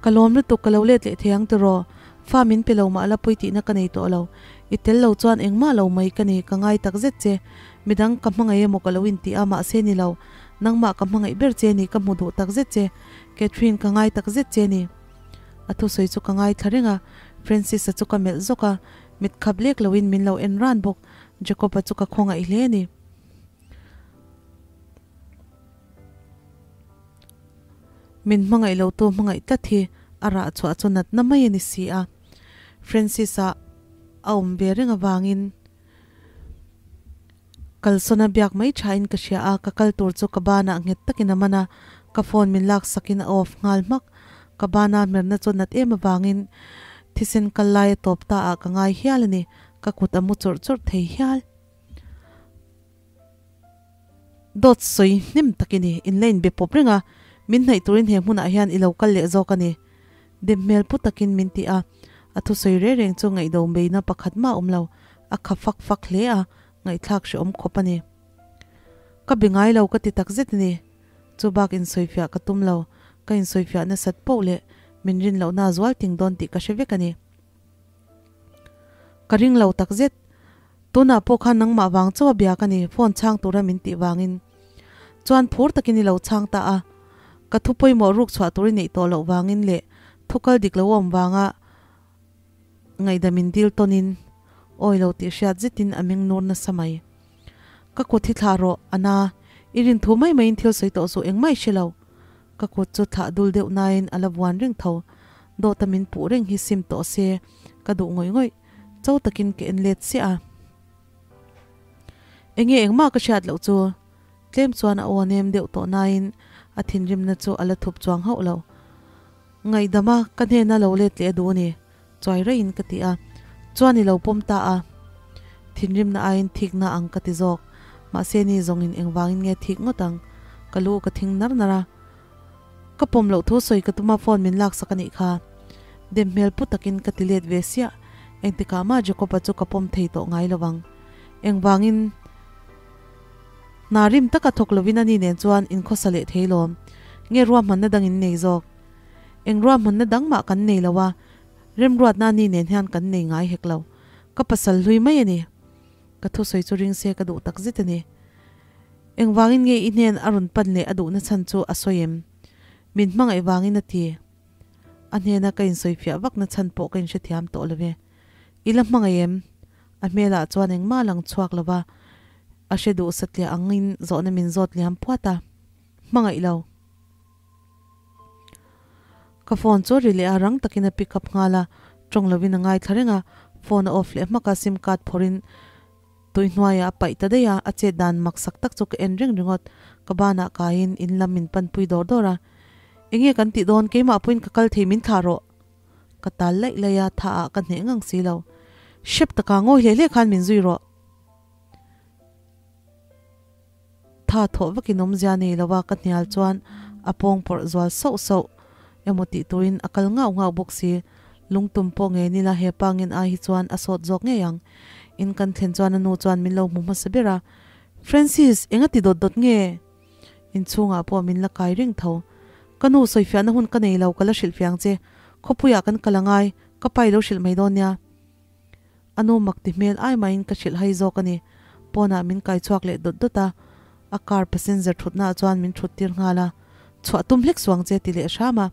Ka lawm lutuk ka lo let leh thei ang tiraw? Fa min pe lo mah la pawi tihna ka nei tawh lo. I tel lo chuan engmah lo mai ka ni, ka ngai tak zet che. Midang ka hmangaih emaw ka lo inti a, mahse ni lo. Nangmah ka hmangaih ber che ni, ka hmu duh tak zet che. Catherine, ka ngai tak zet che ni. A thusawi chu ka ngaithla reng a, Francis-a chu ka melh zawk a, mit khap lek loin min lo en ran bawk. Jacob-a chu ka khawngaih hle a ni. Min hmangaih lo tu hmangaih tlat hi a rah chhuah chu natna mai a ni si a. Francis-a a awm ve reng avangin kalsawn a biak mai thain ka hria a, ka kal tur chu ka banah nghet takin a man a, ka phone min laksakin a off nghal hmak. Ka bana hmerna chu nat em avangin thisen kal lai a tawp ta ah ka ngai hial a ni, ka kut a mu chawrh chawrh thei hial. Dawt sawi hnem tak i ni, in la inbe pawp reng a, min hnaih turin he hmunah hian i lo kal leh zawk a ni. Dem hmel pu takin min ti a, a thusawi reng reng chu ngaihdo meina pakhat mah a awm lo, a kha fak fak hle a, ngaihthlak hrehawm khawp a ni. Ka be ngai lo ka ti tak zet a ni. Chu bak insawifiah ka tum lo, ka insawifiah nasat poh leh min rin lohna a zual ting dawn tih ka hre vek a ni. Ka ring lo tak zet. Tunah pawh khan nangmah vang chauh a bia ka ni, phone chhang tura min tih vangin. Chuan phur takin i lo chhang ta a. Ka thu pawimawh ruk chhuah tur i neih tawh loh vangin leh thu kal dik lo awm vanga ngaihdam in dil tawnin awi lo tih hriat zetin a meng nur nasa mai. Ka kut hi thlah rawh, a na. I rin thu mai maiin thil sawi tawh suh engmah i hre lo. Ka kut chu thlah dul deuh nain a la vuan reng tho. Dawta min puh reng hi sim tawh se ka duh ngawih ngawih. Cho takin ka en let chiah a. Enge engmah ka hriat loh chu? Tlem chuan a aw nem deuh tawh nain a thinrimna chu a la thup chuang hauh lo. Ngaihdama ka hnena lo let leh a duh a ni, chuai raihin ka ti a. Chuan i lo pawm ta a. Thinrimna aiin thikna ang ka ti zawk. Mahse ni zawngin engvangin nge thik ngawt ang? Ka lu ka thing nar nar a. Ka pawm loh thu sawi ka tuma phone min laksak a nih kha. Dem hmel pu takin ka ti let ve siah. Engtikah mah Jacob-a chu ka pawm thei tawh ngai lo ang. Engvangin hna rim taka thawk lovin ani nen chuan inkhawsa leh thei lawm. Nge ruahmanna dang in nei zawk? Eng ruahmanna dang mah kan nei lo a, remruatna ani nen hian kan nei ngai hek lo. Ka pasal hlui mai a ni. Ka thusawi chu ring se ka duh takzet a ni. Engvangin nge i hnen a rawn pan leh a duhna chhan chu a sawi em? Min hmangaih vangin a ti. A hnena ka insawifiah vakna chhan pawh ka inhrethiam tawh lo ve. I la hmangaih em? A hmelah chuan engmah a lang chhuak lo va, a hre duh satliah angin zawhna min zawt liam puat a. Hmangaih lo. Ka phone chu ri leh a, rang takin a pick up nghal a, tawng lovin a ngaithla reng a, phone a off leh hmak a, sim card phawrhin Tui hnuaiah a paih ta daih a, a chet dan mak sak tak chu ka en reng ringawt. Ka banah kaiin in lam min panpui dawr dawr a. Enge kan tih dawn, keimah pawhin ka kal thei min thlah rawh. Ka tal laih laih a, tha ah ka hneh ngang si lo. Hrep taka ngawi hle hle khan min zui rawh. Tha thawh vakin awmzia nei lo a ka hnial chuan a pawng pawrh zual sauh sauh emaw tih turin a kal ngauh ngauh bawk si. Lungtum pawh ngei nila he pa ngen ai hi chuan a sawt zawk ngei ang. In kan thlen chuan a nu chuan min lo hmu hmasa ber a, Francis, enga ti dawt dawt nge? Inchhungah pawh min la kai reng tho. Ka nu sawifiahna hun ka nei lo, ka la hrilhfiah ang che. Khawpuiah kan kal angai, ka pa i lo hrilh mai dawn nia. A nu mak ti hmel ai maiin ka hrilh hai zawk a ni. Pawnah min kai chhuak leh dawt dawt a, a car passenger thutnaah chuan min thut tir nghal a. Chhuah tum hlek suang che ti leh hram a,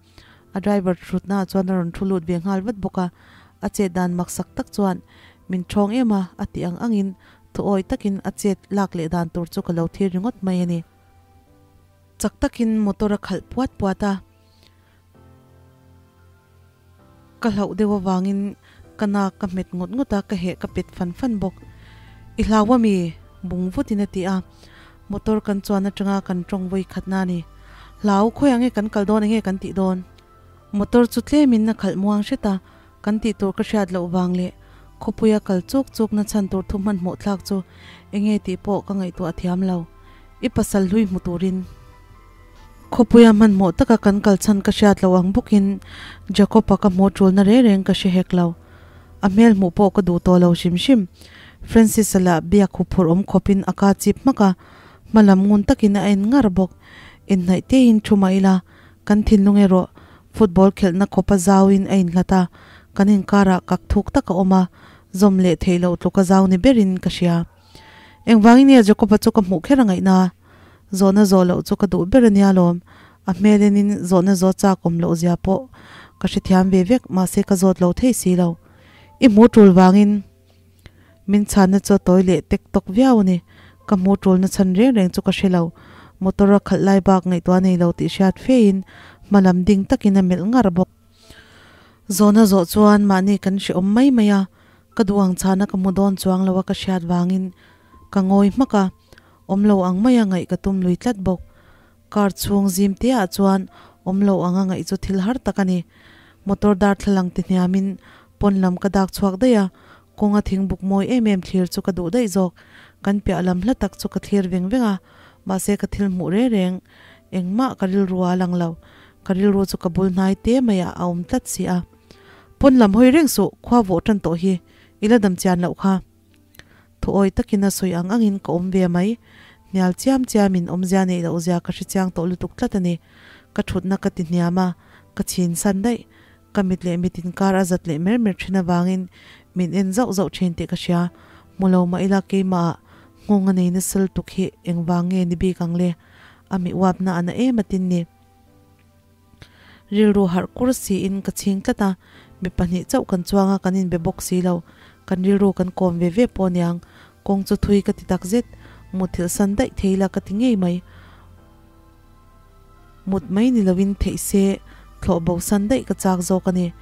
a driver thutnaah chuan a rawn thu lut ve nghal vat bawk a. A chet dan maksak tak chuan min thawng em a, a tih ang angin thuawi takin a chet lak leh dan tur chu ka lo thir ringawt mai a ni. Chak takin motor a khalh puat puat a. Ka hlauh deuh avangin ka nak ka hmet ngawt ngawt a, ka heh ka pet fan fan bawk. I hlau a mi? Bung vutin a ti a. Motor kan chuan atanga kan tawng vawi khatna a ni. Hlau, khawi ang nge kan kal dawn enge kan tih dawn? Motor chu tlemin a khalh muang hret a, kan tih tur ka hriat loh vang leh khawpuia kal chuk chuk na chhan tur thu hmanhmawh thlak chu enge tih pawh ka ngaihtuah thiam lo. I pasal hlui hmu turin. Khawpuia hmanhmawh taka kan kal chhan ka hriat loh ang bawkin Jacob-a ka hmuh ṭulna reng reng ka hre hek lo. A hmel hmuh pawh ka duh tawh lo hrim hrim. Francis-a lah biak huphurh awm khawpin a ka chip hmak a, hma lam ngun takin a en ngar bawk. Inhnaih teiin thu mah ila, kan thinlung erawh football khelhna khawpa zauin a inhlat a, kan inkarah kak thuk tak a awm a, zawm leh theih loh tluka zau ni berin ka hria. Engvangin nge Jacob-a chu ka hmuh kher a ngaihna? Zawhna zawh loh chu ka duh ber a nia lawm. A hmel enin zawhna zawh chak awm loh zia pawh ka hrethiam ve vek, mahse ka zawt lo thei si lo. I hmu tul vangin min chhanna chu a tawi leh tek tawk viau a ni. Ka hmu tulna chhan reng reng chu ka hre lo. Motor a khalh lai bak ngaihtuah nei lo tih hriat fein hma lam ding takin a melh ngar bawk. Zawhna zawh chuan mahni kan hreawm mai mai a, ka duh ang chhana ka hmu dawn chuang lo a ka hriat vangin ka ngawi hmak a. Awm lo ang maia ngaih ka tum lui tlat bawk. Car chhung zim te ah chuan awm lo anga ngaih chu thil har tak a ni. Motor darthlalang ti hniamin pawn lam ka dak chhuak daih a, kawnga thingbuk mawi em em thlir chu ka duh daih zawk. Kan piah lam hla tak chu ka thlir veng veng a, mahse ka thil hmuh reng reng engmah ka rilru ah a lang lo. Ka rilru chu ka bul hnai te maiah a awm tlat si a. Pawn lam hawi reng suh, khua vawh tan tawh hi i la dam chian loh kha. Thuawi takin a sawi ang angin ka awm ve mai. Hnial chiam chiamin awmzia neih loh zia ka hrechiang tawh lutuk tlat a ni. Ka thutna ka ti hniam a, ka chhin san daih. Ka mit leh mit inkar a zat leh mer mer thin avangin min en zauh zauh thin tih ka hria. Hmu lo mah ila keimahah nghawng a nei nasa lutuk hi engvang nge ni bik ang le? A mi uapna a na em atin ni. Rilru harh kur siin ka chhing tlat a, mi pahnih chauh kan chuang a, kan inbe bawk si lo. Kan rilru kan kawm ve ve pawh aniang, kawng chu thui ka ti tak zet, mutthilh san daih thei la ka ti ngei mai. Mut mai ni loin theih se, Thlawh bo san daih ka chak zawk a ni.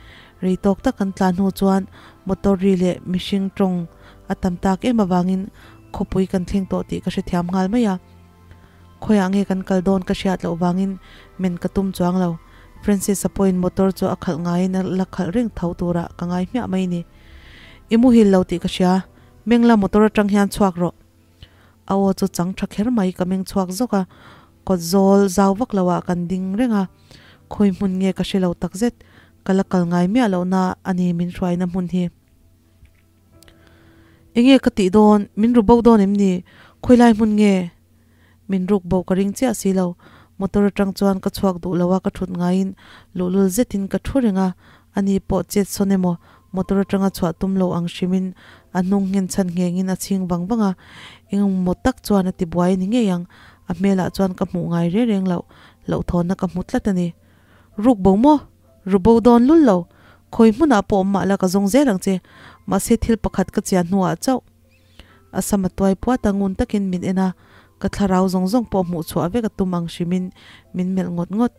Rei tawk tak kan tlan hnu chuan motor ri leh mihring tawng a tam tak em avangin khawpui kan thleng tawh tih ka hrethiam nghal mai a. Khawiah nge kan kal dawn ka hriat loh vangin men ka tum chuang lo. Francis-a pawhin motor chu a khalh ngaiin a la khalh reng tho turah ka ngai hmiah mai ni. I muhil lo tih ka hria, Mengla motor atang hian chhuak rawh. A aw chu chang tha kher mai ka meng chhuak zawk a, kawt zawl zau vak lo ah kan ding reng a, khawi hmun nge ka hre lo takzet, ka la kal ngai miah loh na a ni min hruaina hmun hi. Enge ka tih dawn, min ru bo dawn em ni, khawi lai hmun nge? Min ruk bo ka ring chiah si lo, motor atang chuan ka chhuak duh lo a ka thut ngaiin luhlul zetin ka thu reng a, ani pawh chet sawn emaw motor atanga chhuah tum lo ang hrimin a hnung nghen chhan nghengin a chhing vang vang a, engmaw tak chuan a ti buai a ni ngei ang, a hmelah chuan ka hmuh ngai reng reng loh hlauhthawnna ka hmu tlat a ni. Ruk bo maw? Ru bo dawn lul lo, khawi hmunah pawh awm mah la ka zawng zel ang che, mahse thil pakhat ka chian hnuah chauh. A sam a tuai puat a, ngun takin min en a, ka thlarau zawng zawng pawh hmuh chhuah vek a tum ang hrimin min melh ngawt ngawt.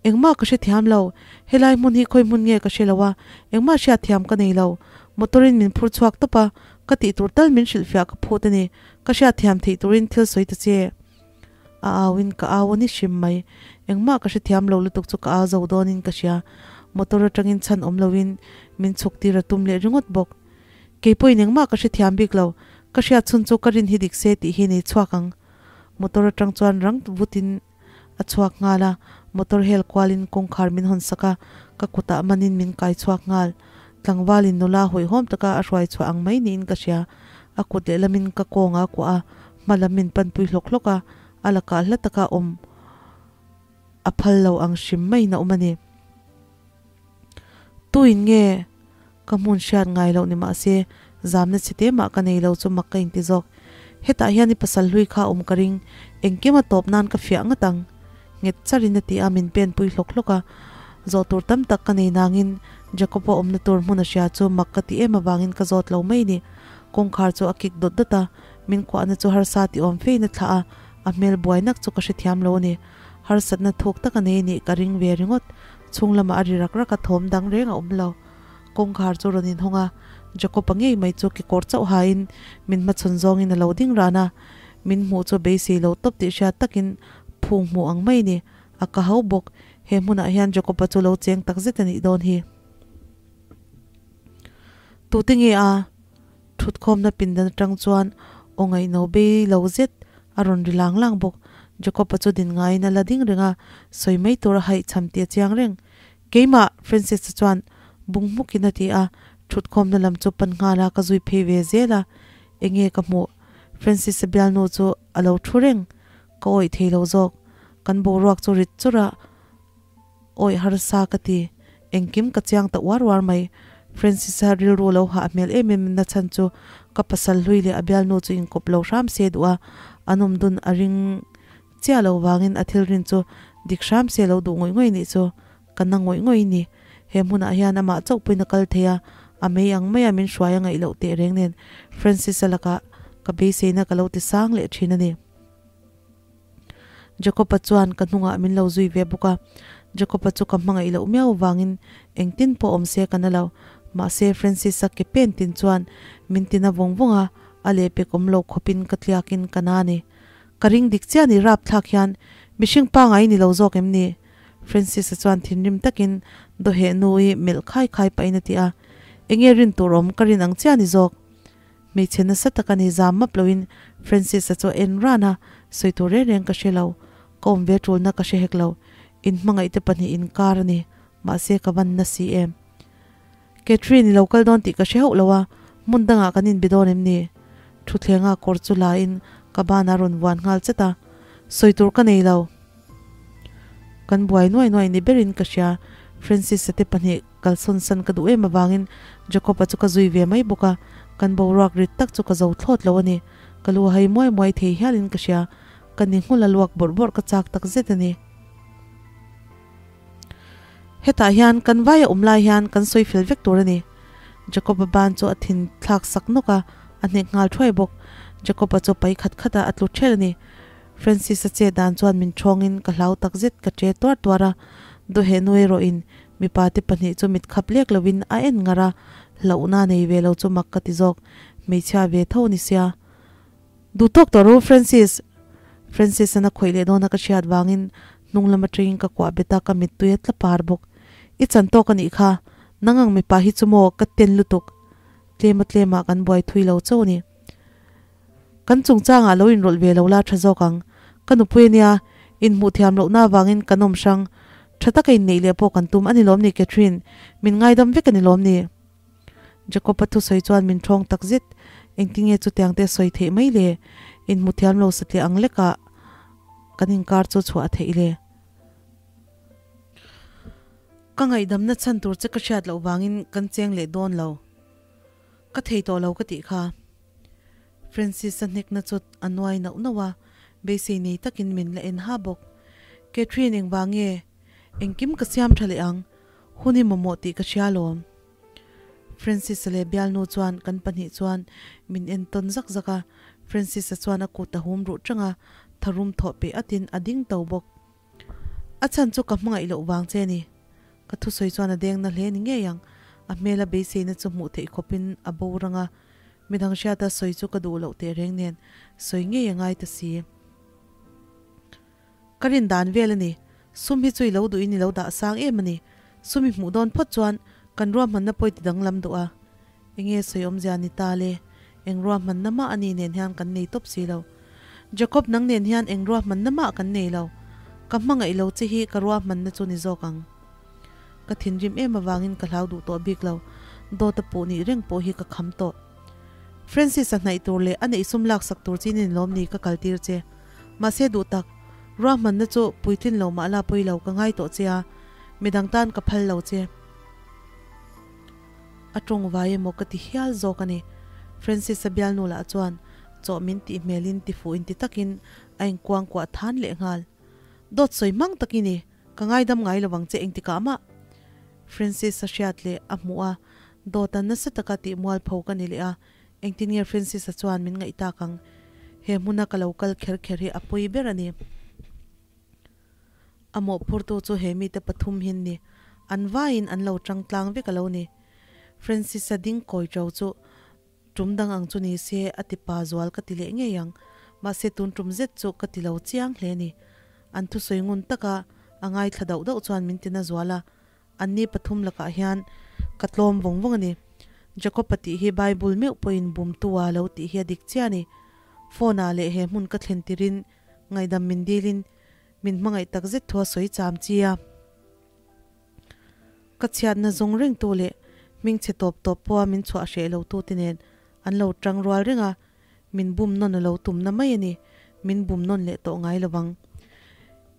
Engmah ka hrethiam lo, helai hmun hi khawi hmun nge ka hre lo a, engmah hriatthiam ka nei lo. Motor-in min phur chhuak tawp a, ka tih tur tal min hrilhfiah ka phut a ni, ka hriatthiam theih turin thil sawi ta che. A auin ka au a ni hrim mai. Engmah ka hrethiam lo lutuk chu ka au zo dawnin ka hria. Motor atangin chhan awm loin min chhuk tir a tum leh ringawt bawk. Kei pawhin engmah ka hrethiam bik lo. Ka hriat chhun chu ka rin hi dik se tih hi nei chhuak ang. Motor atang chuan rang vutin a chhuak nghal a, motor hel kualin kawngkhar min hawn sak a, ka kutah manin min kai chhuak nghal. Tlangvalin nula hawihhawm taka a hruai chhuah ang mai niin ka hria. A kut lehlamin ka kawng a kuah a, hma lam min panpui hlawk hlawk a, a lakah hla taka awm a phal lo ang hrim maiin a awm a ni. Tuin nge ka hmun hriat ngai loh ni mahse zamna chi te mah ka nei lo chu mak ka inti zawk. Hetah hian i pasal hlui kha a awm ka ring, engkim a tawp nan ka fiah ngat ang. Nghet charin a ti a, min pen pui hlawk hlawk a. Zawh tur tam tak ka nei nangin Jacob-a awmna tur hmun a hria chu mak ka ti em avangin ka zawt lo mai ni. Kawngkhar chu a kik dawt dawt a, min kuahna chu harsa ti awm fein a thlah a, a hmel buai nak chu ka hrethiam lo a ni. Harsatna thuk tak a nei nih ka ring ve ringawt. Chhung lamah a ri rak rak a, thawm dang reng a awm lo. Kawngkhar chu rawn inhawng a, Jacob-a ngei mai chu kekawr chauh hain min hmachhawn zawngin a lo ding ran a, min hmuh chu beisei lo tawp tih hriat takin phung hmuh ang mai ni. A ka hau bawk. He hmunah hian Jacob-a chu lo cheng tak zet a nih dawn hi. Tute nge a? Thutkhawmna pindan atang chuan aw ngaihno bei lo zet a rawn ri lang lang bawk. Jacob-a chu din ngaiin a la ding reng a, sawi mai tur a haih cham tih a chiang reng. Keimah! Francis-a chuan bung hmukin a ti a, thutkhawmna lam chu pan nghal a, ka zui phei ve zel a. Enge ka hmuh? Francis-a bialnu chu a lo thu reng. Ka awih thei lo zawk. Kan boruak chu rit chur a, awih harsa ka ti. Engkim ka chiang ta uar uar mai. Francis-a rilru lo hah hmel em em na chhan chu ka pasal hlui leh a bialnu chu inkawp lo hram se duh a, an awm dun a ring chiah lo vangin a thil rin chu dik hram se lo duh ngawih ngawih nih chu ka na ngawih ngawih ni. He hmunah hian amah chauh pawhin a kal thei a, a mei ang maia min hruai a ngaih loh teh reng nen Francis-a lakah ka beiseina ka lo ti sang leh thin a ni. Jacob-a chuan ka hnungah min lo zui ve bawk a, Jacob-a chu ka hmangaih loh miau vangin engtin pawh awm se ka na lo. Mahse Francis-a ke pen tin chuan min tina vawng vawng a, a lehpek awm lo khawpin ka tliakin ka na ni. Ka ring dik chiah ni rapthlak hian mihring pangai ni lo zawk em ni? Francis-a chuan thinrim takin dawheh nu-i melh khai khai pahin a ti a, Enge rin tur awm ka rin ang chiah ni zawk? Hmeichhe nasa tak a ni zam map loin Francis-a chu a en ran a, sawi tur reng reng ka hre lo. Ka awm ve tulna ka hre hek lo. In hmangaihte pahnih inkar a ni, mahse ka van na si em. Catherine i lo kal dawn tih ka hre hauh lo a, hmun dangah kan inbe dawn em ni? Thuthlenga kawr chu la in ka banah rawn vuan nghal chat a, sawi tur ka nei lo. Kan buai nuai nuai ni berin ka hria, Francis-a te pahnih kalsawn san ka duh em avangin Jacob-a chu ka zui ve mai bawk a, kan boruak rit tak chu ka zo thlawt lo a ni. Ka lu hai muai muai thei hialin ka hria, ka ni nghul a luak bawrh bawrh ka chak tak zet a ni. Hetah hian kan vai a awm lai hian kan sawi fel vek tur a ni. Jacob-a ban chu a thin thlak sak nawk a, a hnek nghal thuai bawk. Jacob-a chu pai khat khat a, a tlu ṭhelh a ni. Francis-a che dan chuan min ṭhawngin ka hlau tak zet ka ṭe tuar tuar a. Dawheh nu erawh in mipa te pahnih chu mit khap lek lo in a en ngar a, hlauhna nei ve lo chu mak ka ti zawk, hmeichhia ve tho ni sia. Duh tawk tawh ro Francis! Francis an a khawih leh dawn a ka hriat vangin hnung lam atangin ka kuah bet a, ka mittui a tla par bawk. I chan tawk a nih kha, nang ang mipa hi chu maw ka ten lutuk. Tlema tlemah kan buai thui lo chauh a ni. Kan chungchangah lo inrawlh ve lo la tha zawk ang. Ka nupui a nia, inhmuh thiam lohna avangin kan awm hrang. Tha taka inneih leh pawh kan tum a ni lawm ni Catherine? Min ngaidam vek a ni lawm ni? Jacob-a thusawi chuan min thawng tak zet. Engtinge chutiang te sawi theih mai le? Inhmu thiam lo satliah ang lekah kan inkar chu chhuah a theih le? Ka ngaihdamna chhan tur che ka hriat loh vangin kan cheng leh dawn lo. Ka thei tawh lo ka tih kha. Francis-a hnekna chu a nuai nauh nauh a, beisei nei takin min la en ha bawk. Catherine engvang nge? Engkim ka siam tha leh ang. Hun i mamawh tih ka hria alawm. Francis-a leh bialnu chuan kan pahnih chuan min en tawn zak zak a, Francis-a chuan a kut a hum ruh tang a, tharum thawh peh atin a ding to bawk. A chhan chu ka hmangaih loh vang che a ni. Ka thusawi chuan a deng na hle ni ngei ang. A hmela beiseina chu hmuh theih khawpin a bo rang a, midang hriata sawi chu ka duh loh tehreng nen sawi ngei a ngai ta si. Ka rin dan vel a ni. Sum hi chu i lo duhin i lo dah sang em a ni. Sum i hmuh dawn phawt chuan kan ruahmanna pawh i ti danglam duh a. Enge sawi awmzia ni ta le? Eng ruahmanna mah a ni nen hian kan nei tawp si lo. Jacob nang nen hian eng ruahmanna mah kan nei lo. Ka hmangaih lo che hi ka ruahmanna chu ni zawk ang. Ka thinrim em avangin ka hlau duh tawh bik lo. Dawt a puh nih reng pawh hi ka kham tawh. Francis-a hnaih tur leh a neih sum laksak tur chin in lawm ni ka kaltir che. Mahse duh tak, ruahmanna chu puitlin lo mah la pawi lo ka ngai tawh che a, midang tan ka phal lo che. A tawng vai emaw ka ti hial zawk a ni. Francis-a bialnu lah chuan chaw min tih hmelin ti fuh inti takin a inkuangkuah than leh nghal. Dawt sawi hmang tak i ni, ka ngaidam ngai lo vang che engtikah mah. Francis-a hriat leh a hmuh a, dawt a nasa taka tih mualpho ka ni leh a, Engtin nge Francis-a chuan min ngaih tak ang? He hmuna ka lo kal kher kher hi a pawi ber a ni. A mawhphurtu chu he mite pathum hin ni. An vaiin an lo tang tlang vek a lo ni. Francis-a ding kawi ṭo chu ṭum dang ang chu ni se a ti pa zual ka ti leh ngei ang. Mahse tun ṭum zet chu ka ti lo chiang hle a ni. An thusawi ngun taka a ngaithla dauh dauh chuan min ti na zual a. Anni pathum lakah hian ka tlawm vawng vawng a ni. Jacob-a tih hi Bible meuh pawhin bumtu-a lo tih hi a dik chiah a ni. Phone-ah leh he hmun ka thlen tirin ngaihdam min dilin min hmangaih tak zet thu a sawi cham chi a. Ka chhiatna zawng rengtu leh hmingchhe tawp tawp pawha min chhuah hreh lotute nen an lo tang rual reng a, min bum nawn a lo tumna mai a ni. Min bum nawn leh tawh ngai lo vang.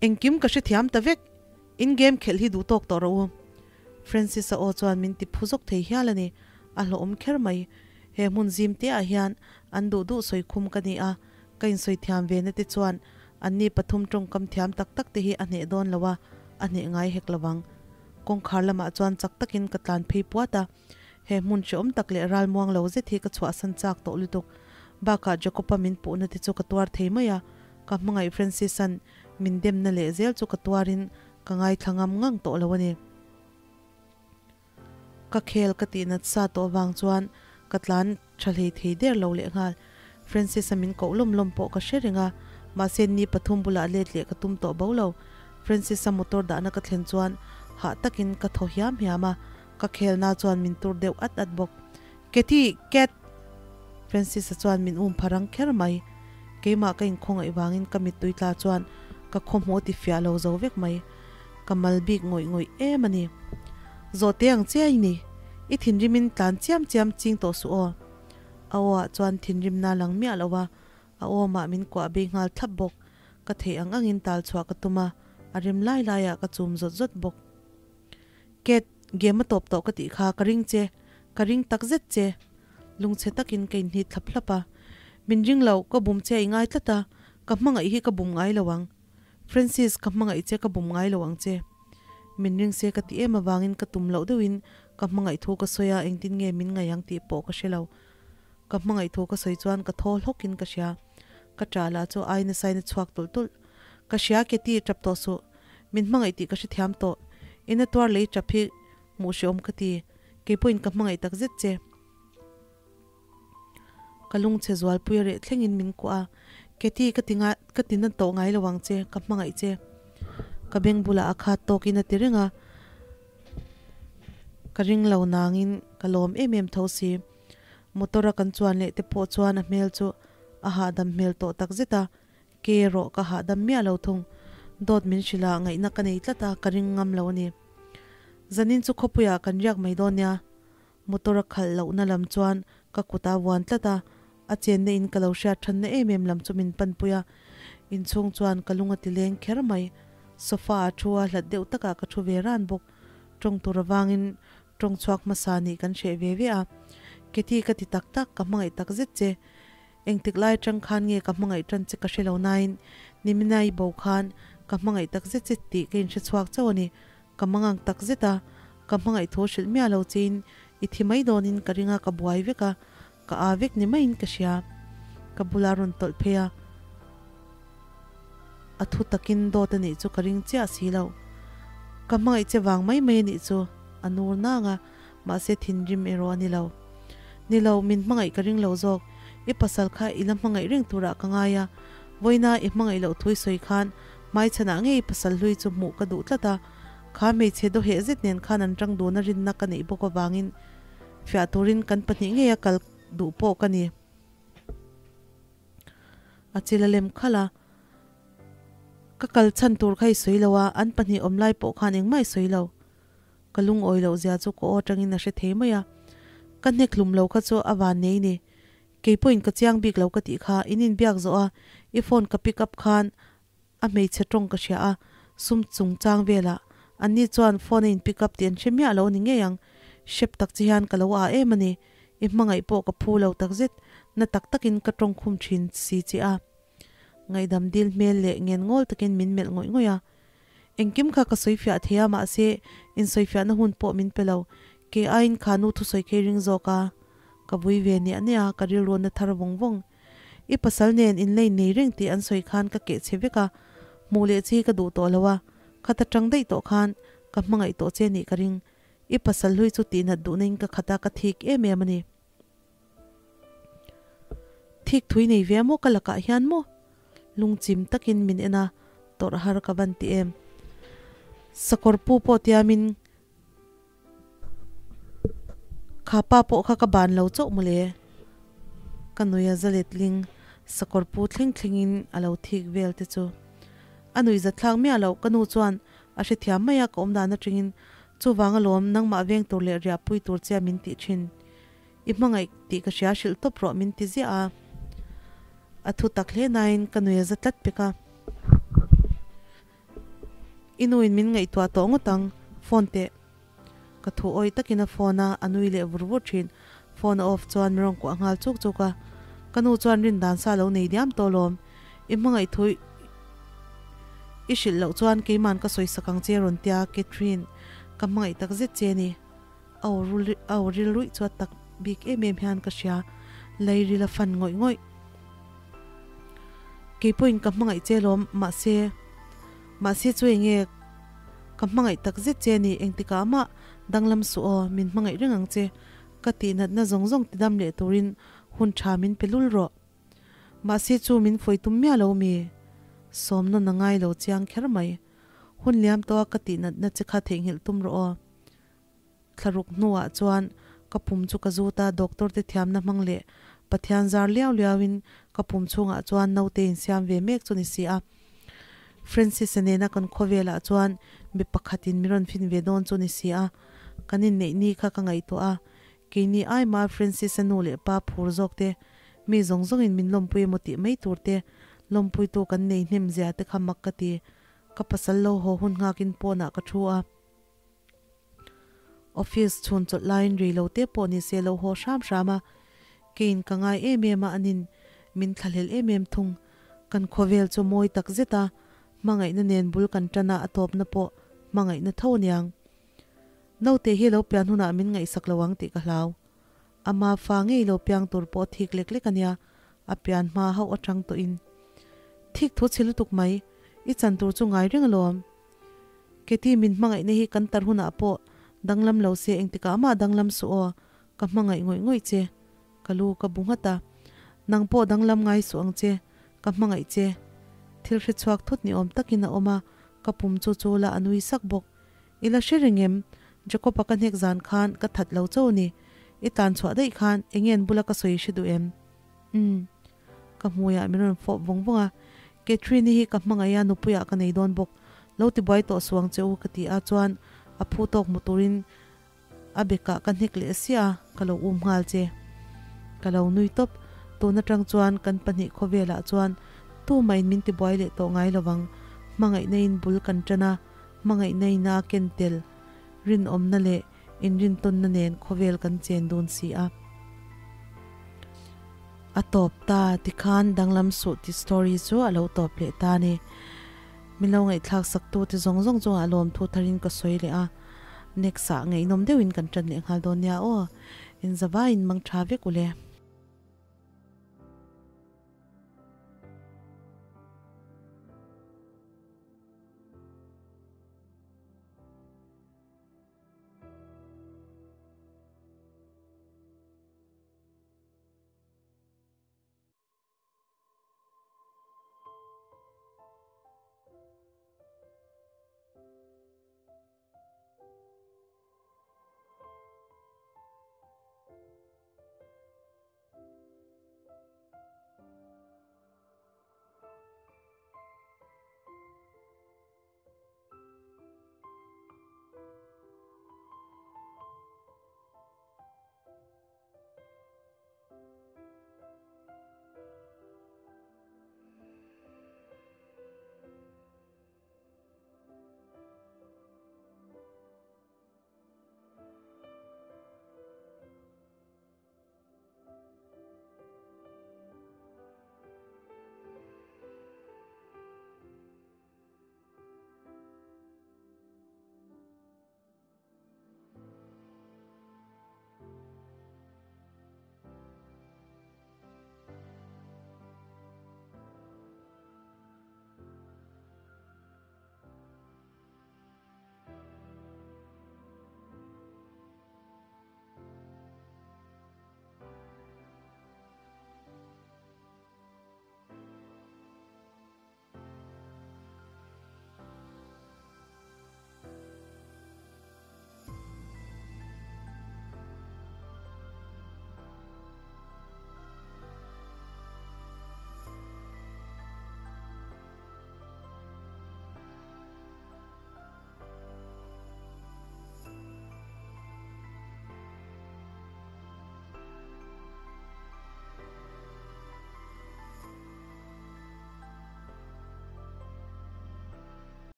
Engkim ka hrethiam ta vek. In game khelh hi duh tawk tawh rawh u. Francis-a aw chuan min ti phu zawk thei hial a ni. A hlawhawm kher mai. He hmun zim te ah hian an duh duh sawi khum ka ni a, ka insawi thiam ve na te chuan anni pathum tawngkam thiam tak tak te hi a hneh dawn lo a, a hneh ngai hek lo vang. Kawngkhar lamah chuan chak takin ka tlan phei puat a. He hmun hrehawm tak leh ralmuang lo zet hi ka chhuahsan chak tawh lutuk. Bakah Jacob-a min puhna te chu ka tuar thei mai a, ka hmangaih Francis-a'n Min demna leh zel chu ka tuarin ka ngaithla ngam ngang tawh lo a ni. Ka khel ka tih nat sa tawh vang chuan ka tlan tha hlei thei der lo leh nghal. Francis-a min koh lawm lawm pawh ka hre reng a, mahse ni pathum bulah let leh ka tum tawh bo lo. Francis-a motor dahna ka thlen chuan hah takin ka thaw hiam hiam a, ka khelna chuan min tur deuh at at bawk. Cathy! Cat! Francis-a chuan min um pha rang kher mai. Keimah ka inkhawngaih vangin ka mittui tla chuan ka khawhmawh ti fiah lo zo vek mai. Ka mal bik ngawih ngawih em a ni. Zawhte ang che i ni. I thinrimin tlan chiam chiam ching tawh suh aw. A aw ah chuan thinrimna lang miah lo a, a awmah min kuah bei nghal thlap bawk. Ka theih ang angin tal chhuah ka tum a, a rem lai laiah ka chum zawt zawt bawk. Cat, game a tawp tawh ka tih kha ka ring che, ka ring tak zet che. Lungchhe takin ka inhnit thlap hlap a. Min ring lo, ka bum che i ngai tlat a, ka hmangaih hi ka bum ngai lo ang. Francis, ka hmangaih che ka bum ngai lo ang che. Min ring se ka ti em avangin ka tum loh deuhin ka hmangaih thu ka sawi a, engtin nge min ngaih ang tih pawh ka hre lo. Ka hmangaih thu ka sawi chuan ka thaw hlawkin ka hria. Ka ṭah lah chu ai nasain a chhuak tulh tulh. Ka hria Katie, ṭap tawh suh. Min hmangaih tih ka hrethiam tawh. Ina tuar lei tap hi hmuh hrehawm ka ti, keipawhin ka hmangaih tak zet che. Ka lungchhe zualpui a reh thlengin min kuah a, Katie ka ti ngai ka ti na tawh ngai lo ang che, ka hmangaih che. Ka beng bulah a khat tawkin a ti reng a, ka ring lo nangin ka lawm em em tho si. Motor a kan chuan leh te pawh chuan a hmel chu a hahdam hmel tawh tak zet a, Ke erawh ka hahdam miah lo thung. Dawt min hrilh a, ngaihna ka nei tlat a, ka ring ngam lo a ni. Zanin chu khawpuiah kan riak mai dawn nia. Motor a khalh lohna lam chuan ka kut a vuan tlat a, a chenna in ka lo hriat thanna em em lam chu min panpui a. Inchhung chuan ka lung a ti leng kher mai. Sofa ah thu a hlat deuh takah ka thu ve ran bawk. Tawng tur avangin tawng chhuak hmasa nih kan hreh ve ve a. Katie ka ti tak tak, ka hmangaih tak zet che. Engtik lai atang khan nge ka hmangaih tan che ka hre lo nain Nimina i bo khan ka hmangaih tak zet che tih ka inhre chhuak chauh a ni. Ka mangang tak zet a, ka hmangaih thu hrilh miah lo chein i thi mai dawnin ka ring a, ka buai vek a, ka aa vek ni maiin ka hria. Ka bula rawn tawlh phei a, a thu takin dawt a nih chu ka ring chiah si lo. Ka hmangaih che vang mai mai a nih chu, a nur nang a. Mahse thinrim erawh a ni lo. Ni lo, min hmangaih ka ring lo zawk. I pasal kha i la hmangaih reng turah ka ngai a. Vawiina i hmangaih loh thu i sawi khan hmaichhanah ngei i pasal hlui chu hmuh ka duh tlat a. Kha hmeichhe dawheh zet nen khan an tang dun a rinna ka neih bawk avangin fiah turin kan pahnih ngei a kal duh pawh ka ni. A chil a lem khalh a. Ka kal chhan tur kha i sawi lo a, an pahnih awm lai pawh khan engmah i sawi lo. Ka lungawi loh zia chu ka aw atangin a hre thei mai a, ka hnek hlum lo kha chu a van nei ni. Kei pawhin ka chiang bik lo ka tih kha, in inbiak zawh a, i phone ka pick up khan a hmeichhe tawng ka hria a, sum chungchang velah anni chuan phone a in pick up tih an hre miah lo a ni ngei ang. Hrep tak che hian ka lo ah em a ni, i hmangaih pawh ka phu lo takzet, na tak takin ka tawng khum thin si che a. Ngaihdam dil hmel leh ngen ngawl takin min melh ngawih ngawih a. Engkim kha ka sawi fiah thei a, mahse insawi fiahna hun pawh min pe lo. Kei aiin kha nu thusawi kei ring zawk a, ka vui ve niah niah a, ka rilru na thar vawng vawng. I pasal nen in lei nei reng tih an sawi khan ka keh che vek a, hmuh leh chi ka duh tawh lo a, khata tang daih tawh khan ka hmangaih tawh che nih ka ring. I pasal hlui chu tihnat duhna in ka khat a, ka thik em em a ni. Thik thui nei ve maw ka lakah hian maw? Lungchim takin min en a, tawrh har ka van ti em. Sakawr pu pawh tiamin kha pa pawh kha ka ban lo chauh mawle. Ka nui a za letling sakawr pu thleng thlengin a lo thik vel te chu. A nui zatthlak miah loh ka nu chuan a hrethiam mai a ka awmdan atangin chuvang alawm nangmah veng tur leh riahpui tur che a min tih thin. I hmangaih tih ka hria hrilh tawp rawh min ti ziah a. A thu tak hle nain ka nui a za tlat pek a. I nuin min ngaihtuah tawh ngawt ang, phone teh. Ka thu awih takin a phone a, a nui leh vur vur thin. Phone a off chuan min rawn kuah nghal chuk chuk a. Ka nu chuan rin dan sa lo nei diam tawh lawm. I hmangaih thu i hrilh loh chuan keiman ka sawi sak ang che rawn tia Catherine, ka hmangaih tak zet che ni. A aw ril ruih chu a tak bik em em hian ka hria, Lairil a fan ngawih ngawih. Kei pawhin ka hmangaih che lawm, mahse, mahse chu eng nge ka hmangaih tak zet che ni, engtikah mah danglam suh aw, min hmangaih reng ang che, ka tihnatna zawng zawng tidam leh turin hun tha min pe lul rawh. Mahse chu min fawi tum miah lo mi? Sawm nawn a ngai lo chiang kher mai. Hun liam tawha ka tihnatna che kha theihnghilh tum rawh aw. Thlaruk hnuah chuan ka pum chu ka zut a, doctor te thiamna hmang leh Pathian zar liau liauin ka pum chhungah chuan naute insiam ve mek chu ni si a. Francis-a nena kan khawvelah chuan mi pakhatin min rawn fin ve dawn chu ni si a, kan inneih ni kha ka ngaihtuah a, keini aima Francis-a nu leh pa phur zawk te, mi zawng zawngin min lawmpui emaw tih mai tur te, lawmpuitu kan nei hnem zia te kha mak ka ti. Ka pasal lo haw hun nghakin pawnah ka thu a. Office chhun chawlh laiin rei lo te pawh ni se lo haw hram hram a, keiin ka ngai em em a anin min thlahlel em em thung. Kan khawvel chu mawi tak zet a, hmangaihna nen bul kan tan a a tawpna pawh hmangaihna tho aniang. Naute hi lo pian hunah min ngaihsak lo ang tih ka hlau. Ama fa ngei lo piang tur pawh thik lek lek ania, a pian hma hauh atang tawhin. Thik thu chhe lutuk mai, i chan tur chu ngai reng alawm. Katie min hmangaihna hi kan tar hunah pawh danglam lo se engtikah mah danglam suh aw, ka hmangaih ngawih ngawih che. Ka lu ka bu nghat a, Nang pawh danglam ngai suh ang che, ka hmangaih che. Thil hre chhuak thut ni awm takin a awm a, ka pum chu chu la a nui sak bawk. I la hre reng em? Jacob-a ka hnek zan khan ka that lo cho ni. I tlan chhuah daih khan enge an bula ka sawi hre duh em? Umm. Ka hmuiah min rawn fawp vawng vawng a, Catherine-i hi ka hmangaih a, nupuiah ka nei dawn bawk. Lo tibuai tawh suh ang che u ka ti a, chuan a phu tawk hmu turin A bekah ka hnek leh sia a, ka lo um nghal che. Ka lo nui tawp, tun atang chuan kan pahnih khawvelah chuan tumahin min tibuai leh tawh ngai lovang, hmangaihna in bul kan tan a, hmangaihna in a ken tel, rinawmna leh inrintawnna nen khawvel kan chen dun si a. A tawp ta, tikhan danglam suh ti story chu a lo tawp leh ta a ni. Min lo ngaihthlak sak tu te zawng zawng chungah lawmthu tharin ka sawi leh a, next ah ngaihnawm deuhin kan tan leh nghal dawn nia aw. Inzavaiin mang tha vek ule.